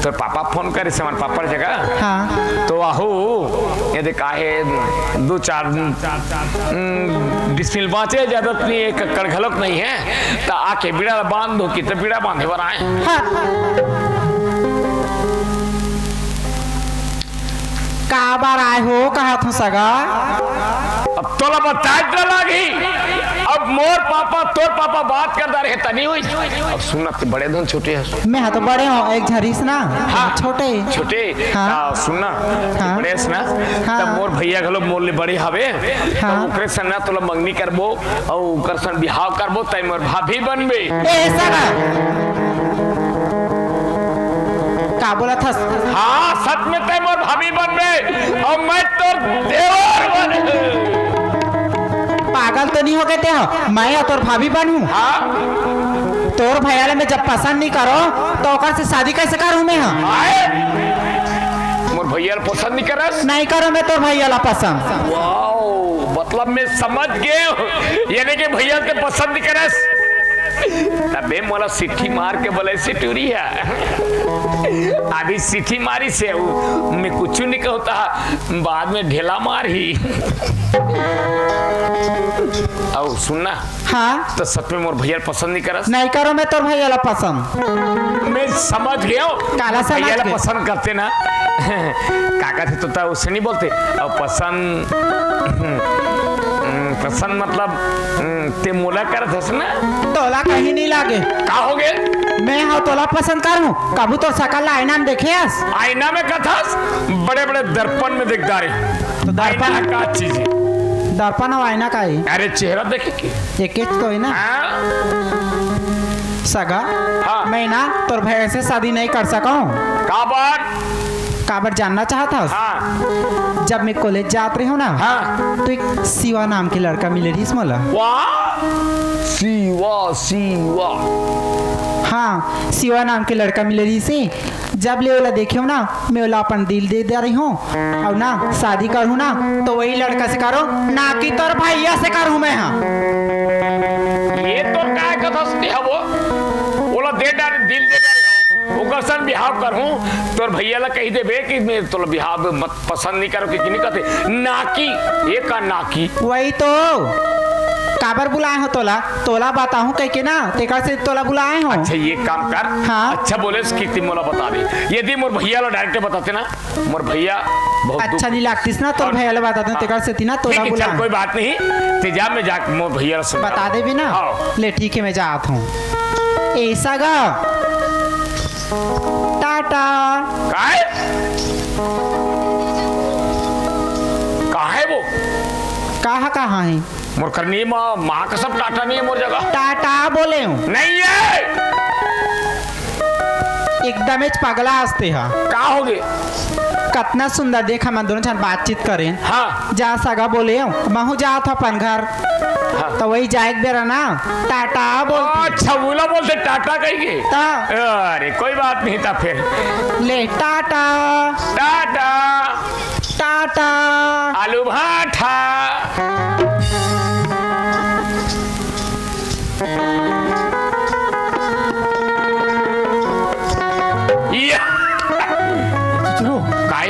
तोर पापा फोन करिस, हमर पापा के जगह। हाँ। त आहू, ये दे काहे दू चार, हम्म, डिसमिल बांचे, ज्यादा नहीं, एक एकड़ घलोक नहीं हे, त आके बीड़ा बांध दो, कि त बीड़ा बांधे बर आए। हाँ। काबर आए हो, कहाथंव सगा? अब तोला बताए त लागही। अब मोर पापा, तोर पापा बात करत रहे, त नहीं होइस। अब सुन ना, ते बड़े हन छोटे हस। मैं हा तो बड़े हंव, एक झन रहिस ना, हाँ। छोटे। छोटे? हाँ। त सुन ना, हाँ। बड़े हस ना, हाँ। त मोर भैया घलो मोर ले बड़े हवे, हाँ। त ओकरे संग ना तोला मंगनी करबो, अउ ओकर संग बिहाव करबो, तैं मोर भाभी बनबे। ए, सगा। का बोलत हस? हाँ, सच में तैं मोर भाभी बनबे, अउ मैं तोर देवर बनहूं। पागल तो नहीं हो गए ते हो? मैं अउ तोर भाभी बनहूं? हाँ। तोर भैया ला मैं जब पसंद नहीं करो, तो ओकर से शादी कैसे करूं मैं? हाँ। आए? मोर भैया ला पसंद नहीं करस? नहीं करो मैं तोर भैया ला पसंद। वाओ, मतलब मैं समझ गए हूँ, यानी कि भैया के पसंद नहीं करस। तबे मोला सिट्ठी मार के बोले सिटुरी है। अभी सिट्ठी मारी से उ, मैं कुछ नहीं कहता, बाद में ढेला मार ही। अउ सुनना। हाँ। तो सच में मोर भैया पसंद नहीं करस? नहीं करो मैं तोर भैया ला पसंद। मैं समझ गया हूँ। काला समझ भैया ला गए? पसंद करते ना। का कहते तो ता उससे नहीं बोलते। अउ पसंद, हम्म, पसंद मतलब, हम्म, ते मोला करत हस ना? तोला कहीं नहीं लागे। का हो गए? मैं हव तोला पसंद करूं। कभू तोर सकल ला आईना में देखे हस? आईना में कथस? बड़े-बड़े दर्पण में देख डारे। तो दर्पण आईना का चीज है? दर्पण अउ आईना का ही? अरे चेहरा देखे के। एकेच तो है ना? हाँ? सगा, हाँ। मैं ना तोर भैया से शादी नहीं कर सकूं। काबर? काबर जानना चाहत हस? हाँ। जब मैं कॉलेज जात रही हूँ ना, हाँ। तो एक शिवा नाम के लड़का मिले रहिस मोला। वाह! शिवा, शिवा। हाँ, शिवा नाम के लड़का मिले रहिस हे। जब ले ओला देखे हूँ ना, मैं ओला अपन दिल दे दे रही हूँ। अउ ना शादी करहूँ ना, तो वही लड़का से करो, ना कि तोर भैया से करहूँ मैं। हाँ। ये तोर काय कथस के हवो? ओला दे डारे, दिल दे डारे हूँ। ओकर संग बिहाव करहूँ, तोर भैया ला कही देबे कि मैं तोला बिहाव मत पसंद नहीं करो कि, कि नहीं कहते, ना कि, ये का ना कि? वही तो, काबर बुलाए हो तोला? तोला बताहूँ कह के ना, तेकर से तोला बुलाए हो। अच्छा, ये काम कर। हाँ। अच्छा बोले से कीर्ति मोला बता दे। यदि मोर भैया ला डायरेक्ट बताते ना, मोर भैया बहुत अच्छा दुख नहीं लागतिस ना, तोर हाँ। भैया ला बताते ना, हाँ। तेकर से ती ना तोला ठीक है, बुलाए। चल, कोई बात नहीं। ते जा, मैं जा, मोर भैया ला समझा बता देबे ना? हाँ। ले, ठीक है, मैं जात हूँ। ऐसा गा। टाटा। काय? कहाँ है वो? कहाँ, कहाँ है? मोर करनी माँ, माँ कसम टाटा नहीं है मोर जगह। टाटा बोले हूँ। नहीं है। एकदम च पगला हस ते हा। का हो गे? कतना सुंदर देख, हमन दोनों झन बातचीत करेन। हाँ। जा सगा बोले हूँ, महू जात हूँ अपन घर। हाँ। तो वही जाए के बेरा ना, टाटा बोल दी। अच्छा, ओला बोलते टाटा कही के? ता। अरे, कोई बात नहीं था फिर। ले, टाटा। टाटा। टाटा। आलू भाठा। या। चुचरू, काय?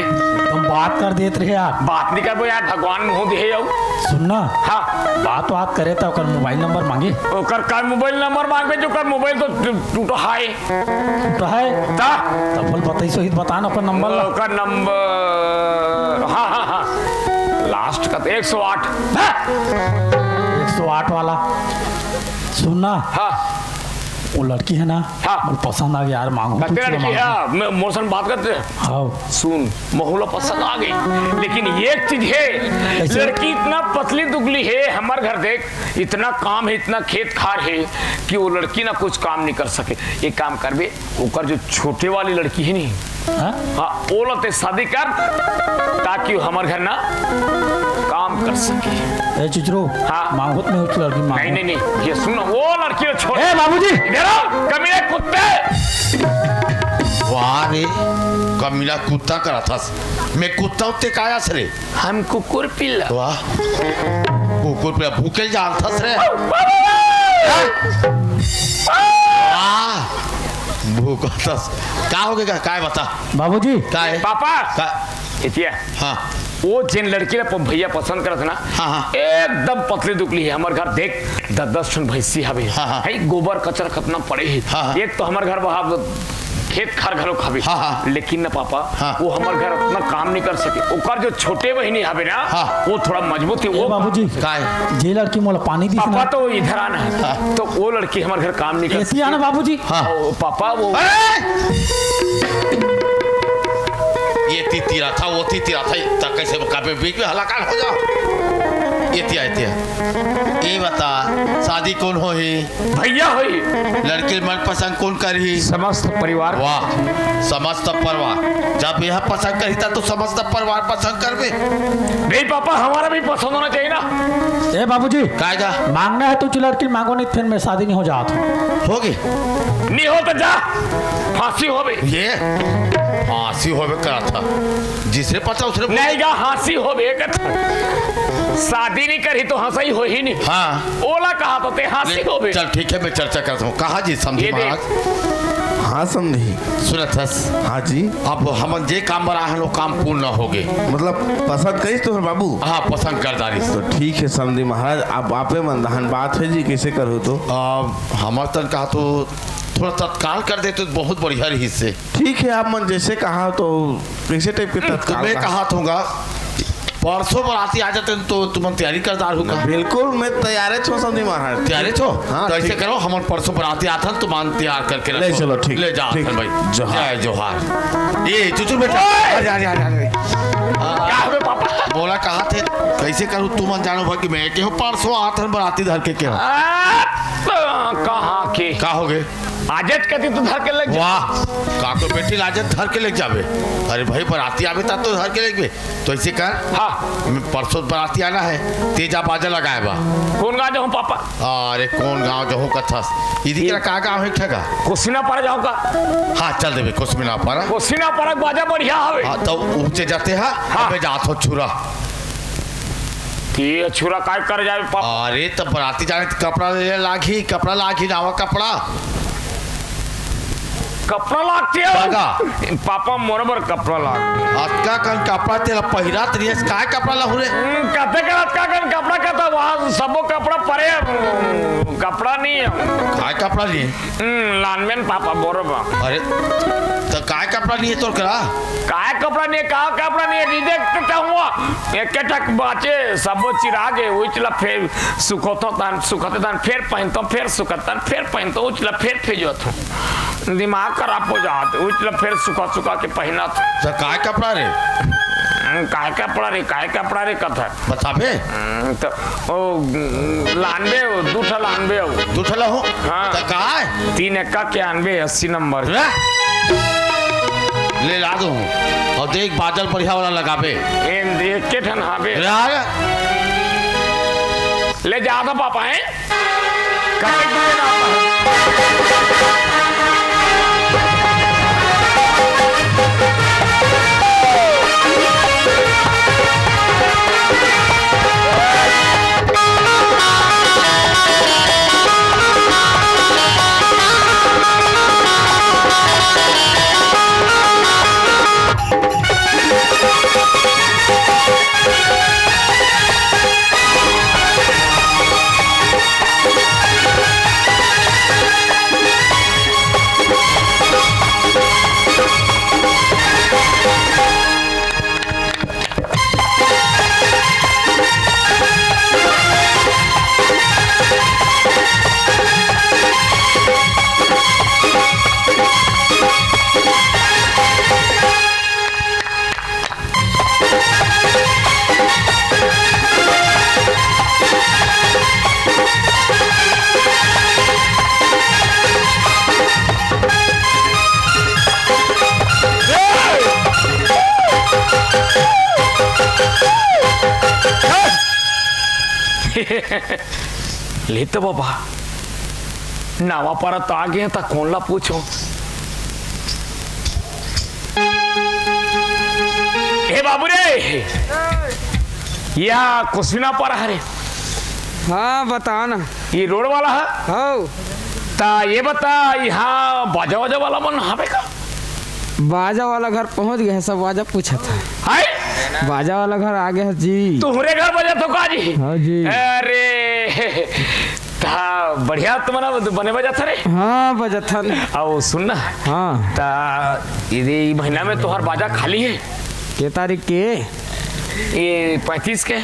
तुम बात कर देत रहे यार। बात नहीं करबो यार, भगवान मुंह दिहे जाऊ। सुन ना। हाँ। बात, बात करे त ओकर मोबाइल नंबर मांगे। ओकर का मोबाइल नंबर मांगबे, जो ओकर मोबाइल तो टू-, टूटा है। तो है? ता? तब बोल, बताई सहित बता ना अपन नंबर ला। ओकर नंबर, हाँ, हाँ, हाँ। लास्ट का तो एक सौ आठ। हाँ। एक सौ आठ वाला। सुन ना। हाँ। वो लड़की है ना, हाँ। मोर पसंद आ गया यार, मांगू कते कुछ लड़की मांगू। है? मैं, मोर संग बात करते हैं। हाँ। सुन, महू ला पसंद आ गई, लेकिन एक चीज है, कैसे? लड़की इतना पतली दुगली है, हमार घर देख, इतना काम है, इतना खेत खार है कि वो लड़की ना कुछ काम नहीं कर सके। एक काम करबे, ओकर जो छोटे वाली लड़की है नहीं, हाँ? हाँ, ओला ते शादी कर, ताकि वो हमार घर ना काम कर सके। ए चुचरू, हाँ। मांगत में उस लड़की मांगू। नहीं, नहीं, नहीं, ये सुन, वो लड़की को छोड़। ए बाबूजी! इधर आओ, कमीने कुत्ते! वाह रे, कमीना कुत्ता करा था। मैं कुत्ता उत्ते काया से रे? हम कुकुर पिल्ला। वाह। कुकुर पिल्ला भूखे जान थस रे। वाह। भूखा थस। का हो गया? काय बता? बाबूजी। का है? पापा। का? एतिया। हाँ। वो जिन लड़की ला प-, भैया पसंद करत ना, हाँ, हाँ। एकदम पतली दुबली है। हमार घर देख, दस दस ठन भैंसी हवे। हाँ, हाँ। है, गोबर कचरा कितना पड़े है। हाँ, हाँ। एक तो हमार घर वहाँ खेत खार घलो खाबे। हाँ, हाँ। लेकिन ना पापा, हाँ। वो हमार घर उतना काम नहीं कर सके। ओकर जो छोटे बहिनी हवे ना, हाँ। वो थोड़ा मजबूत है, ए वो बाबूजी, काम कर सके। काय? जे लड़की मोला पानी दी पापा ना। तो इधर आना है। हाँ। तो वो लड़की हमार घर काम नहीं कर एती आना सके। बाबूजी। हाँ। ओ, पापा वो अरे! ये ती तीरा था, वो ती तीरा था, तक कैसे वो काबे बीच में हलाकान हो जाओ। ये तिया, ये तिया। ये बता, शादी कोन होही? भैया होही। लड़की मन पसंद कोन करही? समस्त परिवार। वाह, समस्त परिवार। जब यह पसंद करही, तब तो समस्त परिवार पसंद करबे। नहीं पापा, हमारा भी पसंद होना चाहिए ना। ए बाबूजी, काय गा? मांगना है तो लड़की मांगो, नहीं फिर मैं शादी नहीं हो जात। होगे? नहीं हो तो जा, फांसी होबे। ये फांसी होबे करा था, जिसने पता उसने बोल- नहीं गा, फांसी होबे कथा। शादी नहीं करी तो हंसई होही नहीं। हाँ। ओला कहा तो ते फांसी ले, होबे। चल ठीक है, मैं चर्चा करता हूँ। कहा जी समधी ये देख। महाराज? हाँ समधी। सुनत हस? हाँ जी। अब हमन जे काम बर आए हन, वो काम पूर्ण होगे। मतलब पसंद करिस तोहर बाबू? हाँ, पसंद कर डारिस। तो ठीक है समधी महाराज, अब आपे मन दहन बात है जी, कैसे करो तो? अब हमर तन कहा तो थोड़ा तत्काल कर देते तो बहुत बढ़िया रहिस हे। ठीक है, आप मन जैसे कहा तो कैसे टाइप के तो तत्काल मैं कहा? कहा थोंगा, परसों बराती आ जाते तो तुमन तैयारी कर डारहू का? बिल्कुल, मैं तैयार है छो समधी महाराज। तैयार है छो? हाँ, तो ऐसे ठीक। करो, हमन परसों बराती आथन, तुमन तैयार करके ले रखो। चलो, ठीक, ले जा ठीक। आथन भाई। जोहार। जय जोहार। ये चुचुर बेटा, ओए! अरे, अरे, अरे, अरे। का होगे पापा? बोला कहा थे, कैसे करूँ तुमन जानो भाई कि मैं के हूँ, परसों आथन बराती धर के के हूँ। आ, तो कहाँ के? का होगे? आजच कती तो धर के लेग जा। वाह, का तो बेटी लाजत धर के लेग जाबे। अरे भाई, बराती आबे ता तो धर के लेगबे। तो ऐसे कर, हाँ। मैं परसों बराती आना है, ते जा बाजा लगाए बा। कोन गाँव जाहूँ पापा? अरे कोन गाँव जाहूँ कथस? इदी के का गाँव है ठगा? कोसिना पारा जाहूँ का? हाँ, चल देबे कोसिना पारा। कोसिना पारा बाजा बढ़िया हवे। हाँ, तो उपचे जाते हा, हाँ। अबे जात हो छुरा। कि ये छुरा काय कर जाए पापा? अरे, त बराती जाने के कपड़ा ले लागही, कपड़ा लागही, नवा कपड़ा। कपड़ा लागथे हो? काका। पापा, मोर बर कपड़ा लाग। अतका कन कपड़ा तेला पहिरात रियस, काय कपड़ा लाहू रे? हम्म, कते कर अतका कन कपड़ा कहता, वहाँ सबो कपड़ा परे, हम्म, कपड़ा नहीं है। काय कपड़ा नहीं है? हम्म, लानबे न पापा, बरोबर। अरे, त काय कपड़ा नहीं है तोर करा? काय कपड़ा नहीं है, का कपड़ा नहीं है, री देख त हुआ। एक के ठक बाचे, सबो चिरा गे, उचला फेर सुखोतो तान, सुखते तान, फेर पहनतो, फेर सुखत तान, फेर पहनतो, उचला फेर फेजोत हूँ। दिमाग खराब हो जात, उचला फेर सुखा सुखा के पहनत। त काय कपड़ा रे? हम्म, काय कपड़ा रे, काय कपड़ा रे, कथा। बताबे? हम्म, त ओ, लानबे हो, दू ठा लानबे हो। दू ठा हो? हाँ। त काय? तीन एक्का के आनबे, अस्सी नंबर। रे? ले ला दो। और देख, बादल बढ़िया वाला लगाबे। एन देख के ठन हाबे। रे आ रे। ले जा तो पापा, हैं? कतेक दूर ना पाए। ले तो बाबा, नावा पारा तो आ गए, ता कोन ला पूछो? हे बाबू रे, या कुसमिना पारा हरे। हाँ, बता ना। ये रोड वाला है? हाँ। ता ये बता, यहाँ बाजा वाजा वाला मन हावे का? बाजा वाला घर पहुंच गए, सब बाजा पूछत हे। हाय? बाजा वाला घर आ गए जी। तुम्हरे घर बाजा तो का जी? हाँ जी। अरे, ता बढ़िया तुम्हारा बने बजात हे रे? हाँ, बजात हे। आओ सुन ना। हाँ। ता ये महीना में तोहर बाजा खाली है? के तारीख के? ये पैंतीस के।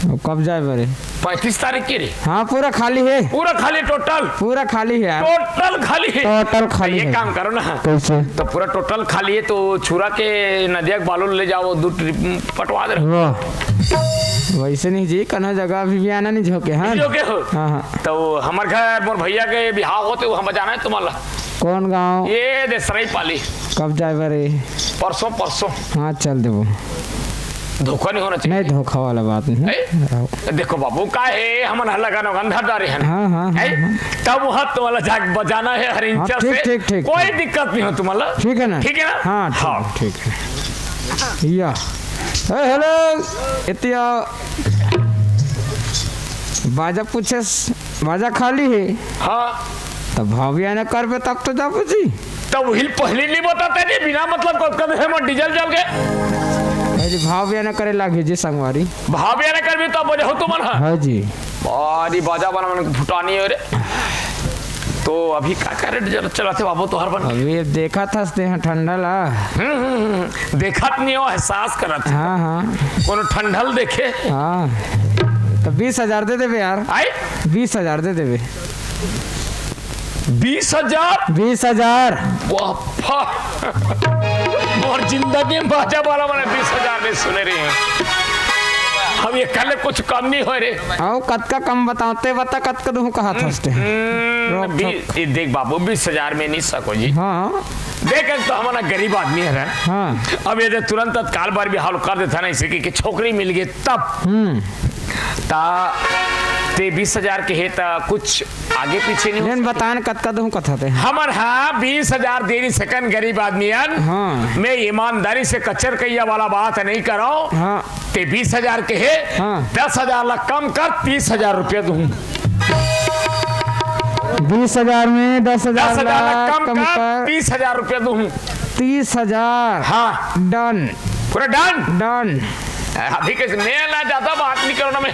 अब कब जाए बरे? पैंतीस तारीख के रे। हाँ, पूरा खाली है। पूरा खाली, टोटल। पूरा खाली है यार। टोटल खाली है। टोटल खाली ये है। काम करो ना। कैसे? तो पूरा टोटल खाली है, तो छुरा के नदिया के बालू ले जाओ, दो ट्रिप पटवा दे। वाह। वैसे नहीं जी, कन्हो जगह अभी भी आना नहीं झोंके, हाँ? झोंके हो? हाँ, हाँ। तो हमार घर, मोर भैया के बिहाव होते, वहाँ बजाना है तुम्हारा। कौन गांव? ये देसरई पाली। कब जाए बारे? परसों, परसों। हाँ, चल देबो। धोखा नहीं होना चाहिए। नहीं, धोखा वाला बात नहीं। ए? आओ। देखो बाबू, का है, हमन हल्ला गाना गंधा डारे हैं। हाँ, हाँ, हाँ, ए? हाँ। तब वहाँ तुम्हारा जाग बजाना है हरिंचर हाँ, ठीक, से। ठीक, ठीक, कोई ठीक। दिक्कत नहीं हो तुम्हारा। ठीक है ना? ठीक है ना? हाँ, ठीक हाँ। है, ठीक है। या। ए, हेलो, इतिया। बाजा पूछे, बाजा खाली है। हाँ। तब भाव बयान करबे तब तो जाबो जी। तब वही पहले नहीं बताते जी, बिना मतलब को कद है मैं डीजल जल के। अरे भाव बयान करे लागे जी संगवारी। भाव बयान करबे तब बजाओ तुमन, हाँ। हाँ जी। अरे बाजा वाला मन फुटानी है रे। तो अभी का का रेट चल-, चलाथे बाबू तोहर मन? अभी देखा था स्ते हैं ठंडा ला। हम्म, हम्म, हम्म। देखत नहीं हो, एहसास करत। हाँ, हाँ। कोनो ठंडल देखे? हाँ। तो बीस हजार दे देबे यार। आई? बीस हजार दे देबे। बीस हजार? बीस हजार। बापा। मोर जिंदगी में बाजा वाला मैंने बीस हजार नहीं सुने रहे हैं। हम ये कल कुछ कम नहीं हो रहे। आओ, कतका कम बताओ, ते बता, कतका दूं कहा था उसने। हम्म, रोक बी-, ठोक। ये देख बाबू, बीस हजार में नहीं सको जी। हाँ। देख, एक तो हमारा गरीब आदमी है ना। हाँ। अब ये जो तुरंत तत्काल बार भी हाल कर देता ना, इसे कि, कि छोकरी मिल गई तब। हम्म। ता ते बीस हजार के है, ता कुछ आगे पीछे नहीं हो लेन सकते। बतान कतका दूं कथा ते। हमर हाँ बीस हजार दे नहीं सकन गरीब आदमी अन। हाँ। मैं ईमानदारी से कच्चर कैया वाला बात नहीं करो। हाँ। ते बीस हजार के है, हाँ। दस हजार ला कम कर, तीस हजार रुपया दूं। बीस हजार में दस हजार दस हजार ला ला कम कम कर, कर। तीस हजार रुपया दूं। तीस हजार। हाँ। Done। पूरा done? Done। अभी कैसे? मैं ना ज्यादा बात नहीं करो ना मैं।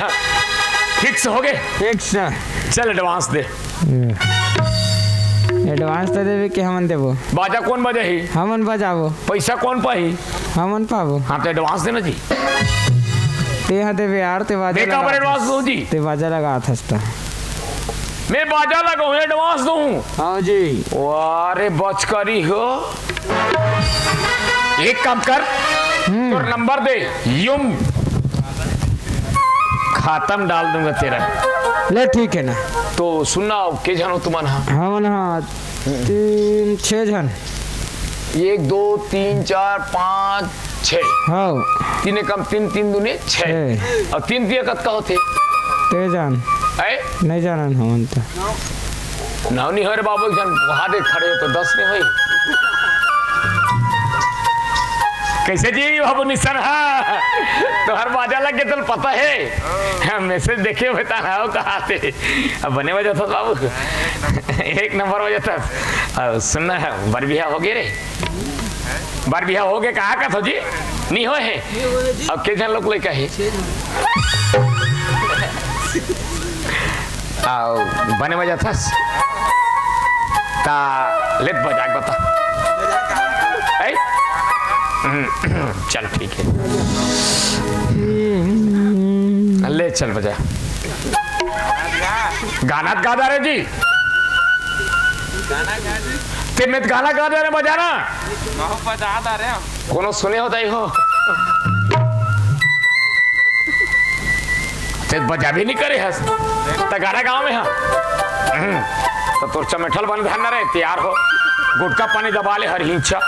Fix हो गए? Fix। चल advance दे। Advance तो देबे कि हमन देबो? बाजा कौन बजाही? हमन बजाबो। पैसा कौन पाही? हमन पाबो। हाँ, तो advance देना जी। ते हा देबे यार, ते बाजा देखा पर लगावत advance हस। दो जी। ते बाजा लगावत हस त। मैं बाजा लगाऊं, advance दूं? हाँ जी। वाह रे बचकरी हो। एक काम कर, हम्म। तोर नंबर दे, यूं खाता में डाल दूंगा तेरा। ले ठीक है ना। तो सुनना, के जानो तुमन हा? हमन हा तीन, छह झन। एक, दो, तीन, चार, पाँच, छह। हाँ। तीन एकम तीन, तीन दूनी छह। छह। और तीन तिया कतका होथे? ते जान। ऐ? नहीं जानन हमन त। नौ नहीं हो रे बाबू, एक जन वहां दे खड़े हो तो दस नहीं होई। कैसे जी बाबू निशान? हाँ, तोहर बाजा लग के तो पता है। हाँ, message देखे हुए ता हो कहा थे। अब बने बजाथस बाबू, एक नंबर बजाथस। अब सुनना है, बर बिहा हो गए रे, बर बिहा हो गए, कहा का थो जी? नहीं हो है। अब के जन लोग लइका है? आओ, बने बजाथस। ता लेत बजा के बता। ऐ? चल ठीक है, ले चल बजा। गाना गा डारे जी। ते में गाना गा डारे, बजाना। कोनो सुने हो दाई हो? ते बजाबे नहीं करे हस। त गाना गाँव में हा। हम्म। त तोर चमेठल बन धरना रे, तैयार हो। गुटका पानी दबा ले हर हिंचा।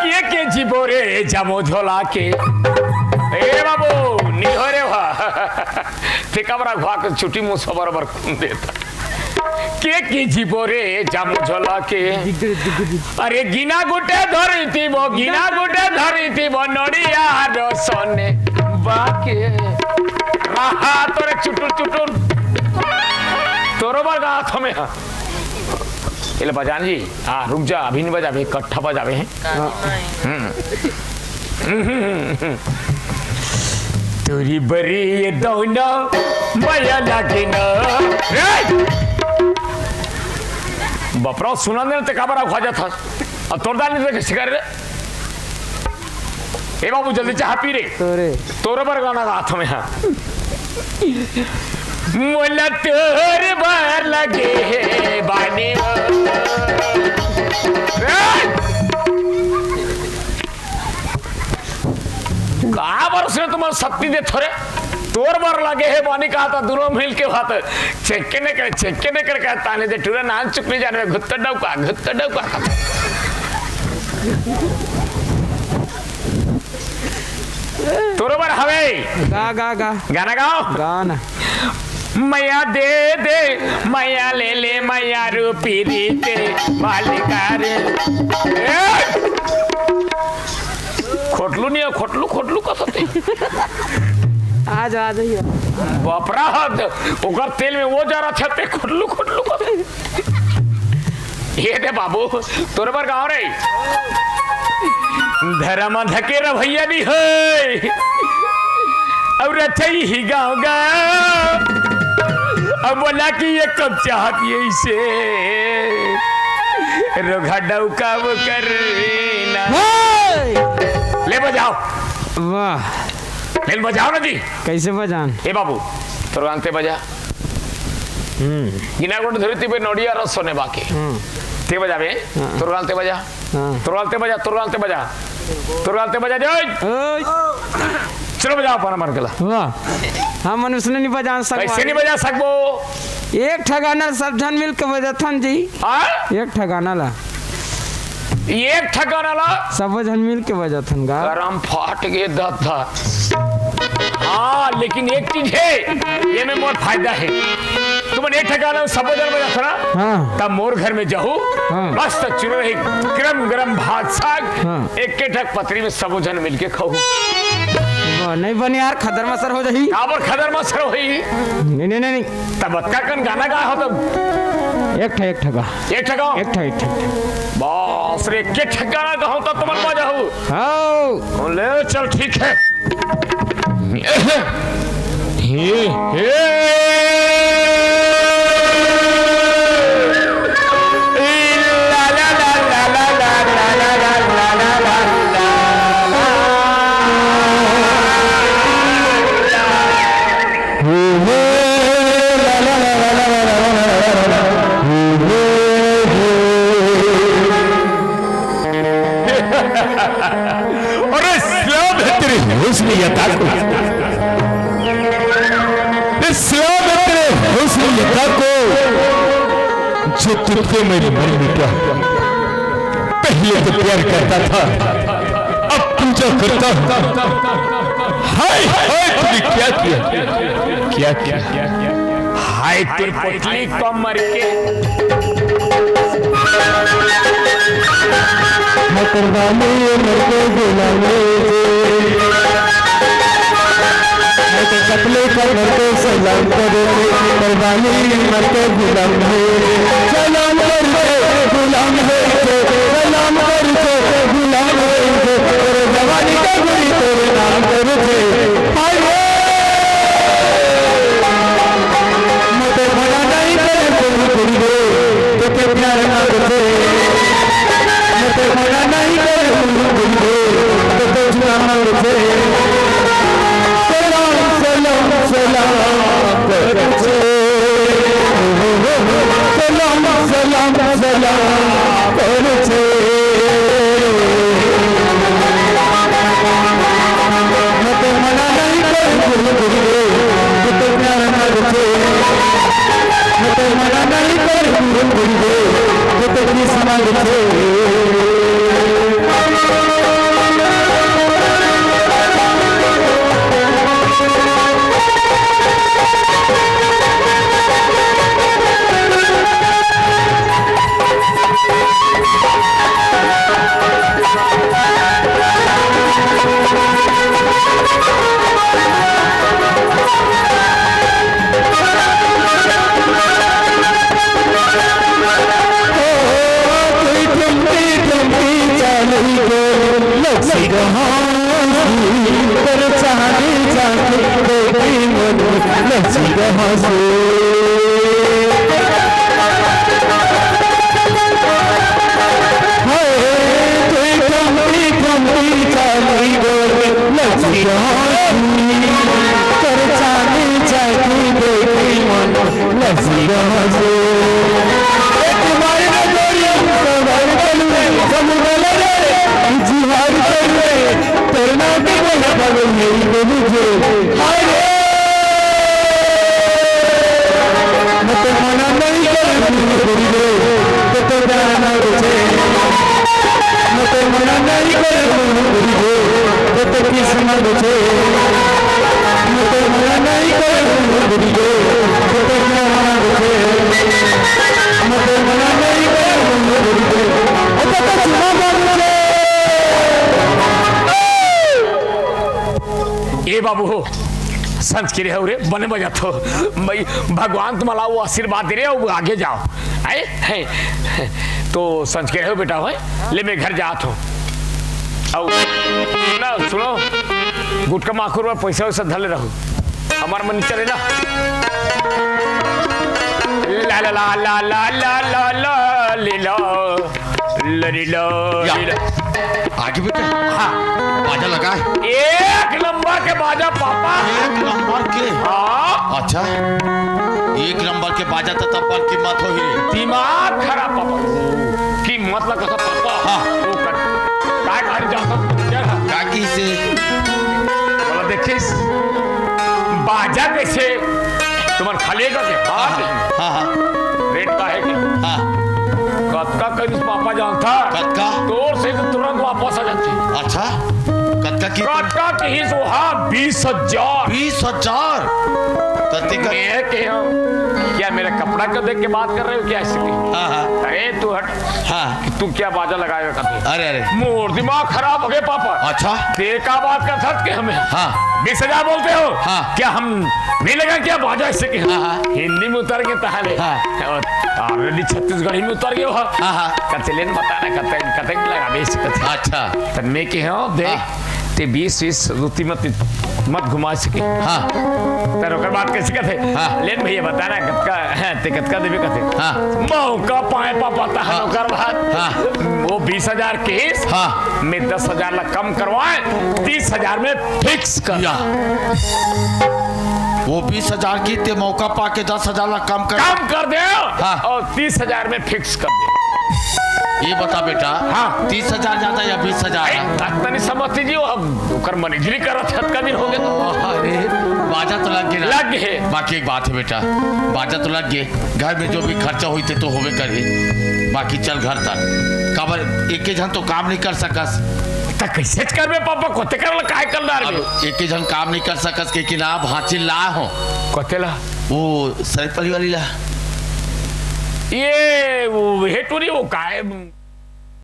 के के जीबो रे जामो झोला के। ए बाबू, नी हो रे वा। ते कबरा घुआ के छुट्टी मुसबर बर खून देता। के के जीबो रे जामु झोला के। अरे गिना गुटे धरी थी वो, गिना गुटे धरी थी वो, नड़िया रो सोने बाके। आहा, तोरे चुटुर चुटुर। तोरो बर गा थमे हा। एले बजान जी, आ, रुक जा, अभी नहीं बजाबे, इकट्ठा बजाबे हैं। हम्म। तोरी बरी ये दौना मया लागे ना। रे! बपरा सुना नहीं ते काबर आवाज था। अब तोर दाल नहीं तो कैसे कर रे? ए बाबू, जल्दी चाह पी रे। तोरे। तोरे बर गाना गात हंव मैं हा। मोला तोर बर लगे हे बानी ओ। ए! का बर उसने तुमन शक्ति देथो रे? तोर बर लगे हे बानी कहा था, दुनों मिल के बात। चेक के नहीं करे, चेक के नहीं करे, कहता नहीं दे, टूरा नान चुप नहीं जाने, घुत्तो डौका, घुत्तो डौका। तोरो बर हवे। गा, गा, गा। गाना गाओ। गाना। मया दे दे, मया ले ले, मया रूपी रीते, मालिकार। ए! खोटलू नहीं है, खोटलू, खोटलू का सते। आ जा, आ जाइए। बापरा, ओकर तेल में वो जा रहा छते, खोटलू, खोटलू का। ये दे बाबू, तोर बर गाँव रे। धर्म धकेरा भैया नहीं है। और रचई ही गाँव गा। अब बोला कि ये कब चाहत ये इसे। रोघा डौका वो कर ना। हे! ले बजाओ। वाह। ले बजाओ ना जी। कैसे बजान? ए बाबू, तोर गान ते बजा। हम्म। गिना गोट धरी तिबे नोडिया रस सोने बाकी। हम्म। ते बजाबे। हाँ। तोर गान ते बजा। हाँ। तोर गान ते बजा, तोर गान ते बजा। तोर गान ते बजा, जय। ओए। चलो बजाओ पाना मार के ला। वाह। हम मनुष्य नहीं बजा सकबो। कैसे नहीं बजा सकबो? एक ठा गाना सब झन मिल के बजाथन जी। हाँ? एक ठा गाना ला। एक ठा गाना ला। सब झन मिल के बजाथन गा। गरम फाट के दद्दा। हाँ, लेकिन एक चीज है, ये में मोर फायदा है। तुमन एक ठा गाना सब झन बजाथो ना, हाँ। तब मोर घर में जाहू, हाँ। मस्त चुरो रही, गरम गरम भात साग, हाँ। एक के ठक पतरी में सब झन मिल के खाहू। वाह, नहीं बने यार, खदर मसर हो जाही। काबर खदर मसर होही? नहीं, नहीं, नहीं, नहीं। तब अतका कन गाना गाए हो तब? एक ठा, एक ठा गा। एक ठा गाओ? एक ठा, एक ठा, एक ठा। बस रे, एक ठा गाना गाओ तब तुमन मजा हो। हाँ। ले चल, ठीक है। हे, हे। अरे सलाम है तेरे हुस्न अदा को, अरे सलाम है तेरे हुस्न अदा को, जो तुझसे मैं मर मिटा। पहले तो प्यार करता था, अब पूजा करता हूँ। हाय हाय, तूने क्या किया, क्या किया? हाय तेरी पोटली कमर के। मैं कुर्बानी मर के गुलामी दे। मैं तो पतले कमर को सलाम कर दे, कुर्बानी मर के गुलाम है। सलाम कर दे, गुलाम है, सलाम कर दे, गुलाम है, तेरे जवानी का गुरी तेरे नाम कर दे। हाय रे। मोटे भला नहीं करे गुरु गुरु रे, तो के प्यार ना दे। मोटे भला नहीं करे गुरु गुरु रे, तो के चुना मार दे। सलाम, सलाम, सलाम कर दे। सलाम, सलाम, सलाम कर दे। मैं तो मना नहीं कर गुरु गुरु रे, मैं तो प्यार मांगते। मैं तो मना नहीं कर गुरु गुरु रे, मैं तो किस मांगते। जिहार कर रे, तेरे नाम पे बोला पागल मेरी को मुझे। हाय रे, मैं तो मना नहीं करे, मुझे तेरी रे, तो तो जाना मुझे। मैं तो मना नहीं करे, मुझे तेरी रे, तो तो किस ना मुझे। मैं तो मना नहीं करे, मुझे तेरी रे, तो तो जाना मुझे। मैं तो मना नहीं करे, मुझे तेरी रे, तो तो चुना मुझे। ए बाबू हो, संस्कृत हो रे, बने बजात हो। भाई, भगवान तुम्हारा वो आशीर्वाद दे रहे हो, वो आगे जाओ। आए? हैं? तो संस्कृत हो बेटा, हो? ले, मैं घर जात हूँ। आओ। ना, सुनो, गुटखा माखुर में पैसा वैसा धर ले रहो। हमार मन चले ना। ला ला ला ला ला ला ला ला ले ला। लरी ला, या। लरी ला। आगे बेटा। हाँ। बाजा लगा है। एक नंबर के बाजा पापा। एक नंबर के? हाँ। अच्छा, एक नंबर के बाजा तो तब पर कीमत हो ही रे। दिमाग खराब पापा। कीमत लगा था पापा। हाँ। वो कर। काय गाड़ी जाता? क्या? काकी से। बोला, देखिस, बाजा कैसे? तुम्हार खाली है का? हाँ, हाँ, हाँ। रेट का है कि? हाँ। कतका करिस पापा जानता? कतका? तोर से तो तुरंत वापस आ जाती। अच्छा, कतका की? कतका कहिस वो? हाँ, बीस हजार। बीस हजार? तते का? मैं कहे हूँ, क्या मेरा कपड़ा को देख के बात कर रहे हो क्या इसलिए? हाँ, हाँ। अरे तू हट। हाँ। तू क्या बाजा लगाएगा कभी? अरे, अरे। मोर दिमाग खराब हो गया पापा। अच्छा। ते का बात कर सकते हमें? हाँ। बीस हजार बोलते हो? हाँ। क्या हम नहीं लगा क्या बाजा इससे कि हाँ, हाँ। हिंदी में उतर के तहाले? हाँ। और already छत्तीसगढ़ी में उतर गए हो। हाँ, हाँ। कते लेन बताना, कते, कते लगा बेच कते। अच्छा। तन में के हो, देख, हाँ। ते बीस, बीस रुपये मत, मत घुमा सके। हाँ। तर ओकर बात कैसे कहते? हाँ। लेन भैया बताना कतका, हाँ, ते कतका देवे कहते? हाँ। मौका पाए पापा तहन हाँ। ओकर बाद। हाँ। वो बीस हजार केस, हाँ। मैं दस हजार ला कम करवाए, तीस हजार में फिक्स कर। या। वो बीस हजार की ते मौका पा के दस हजार ला कम कर। कम कर दे हाँ। और तीस हजार में फिक्स कर दे। ये बता बेटा, हाँ। तीस हजार ज्यादा या बीस हजार? अरे, अतना नहीं समझती जी, वो हम ओकर मैनेजरी करत हत का दिन हो गया। अरे, बाजा तो लग गया ना। लग गए। बाकी एक बात है बेटा, बाजा तो लग गए, घर में जो भी खर्चा होई ते तो होबे करही, बाकी चल घर तक। काबर एके झन तो काम नहीं कर सकस। त कैसे करबे पापा, कोते कर ला काय कर डाल अब एके झन काम नहीं कर सकस के कि ना भांची ला हो। कोते ला? वो सरपली वाली ला। ये वो हेटू नहीं, वो काय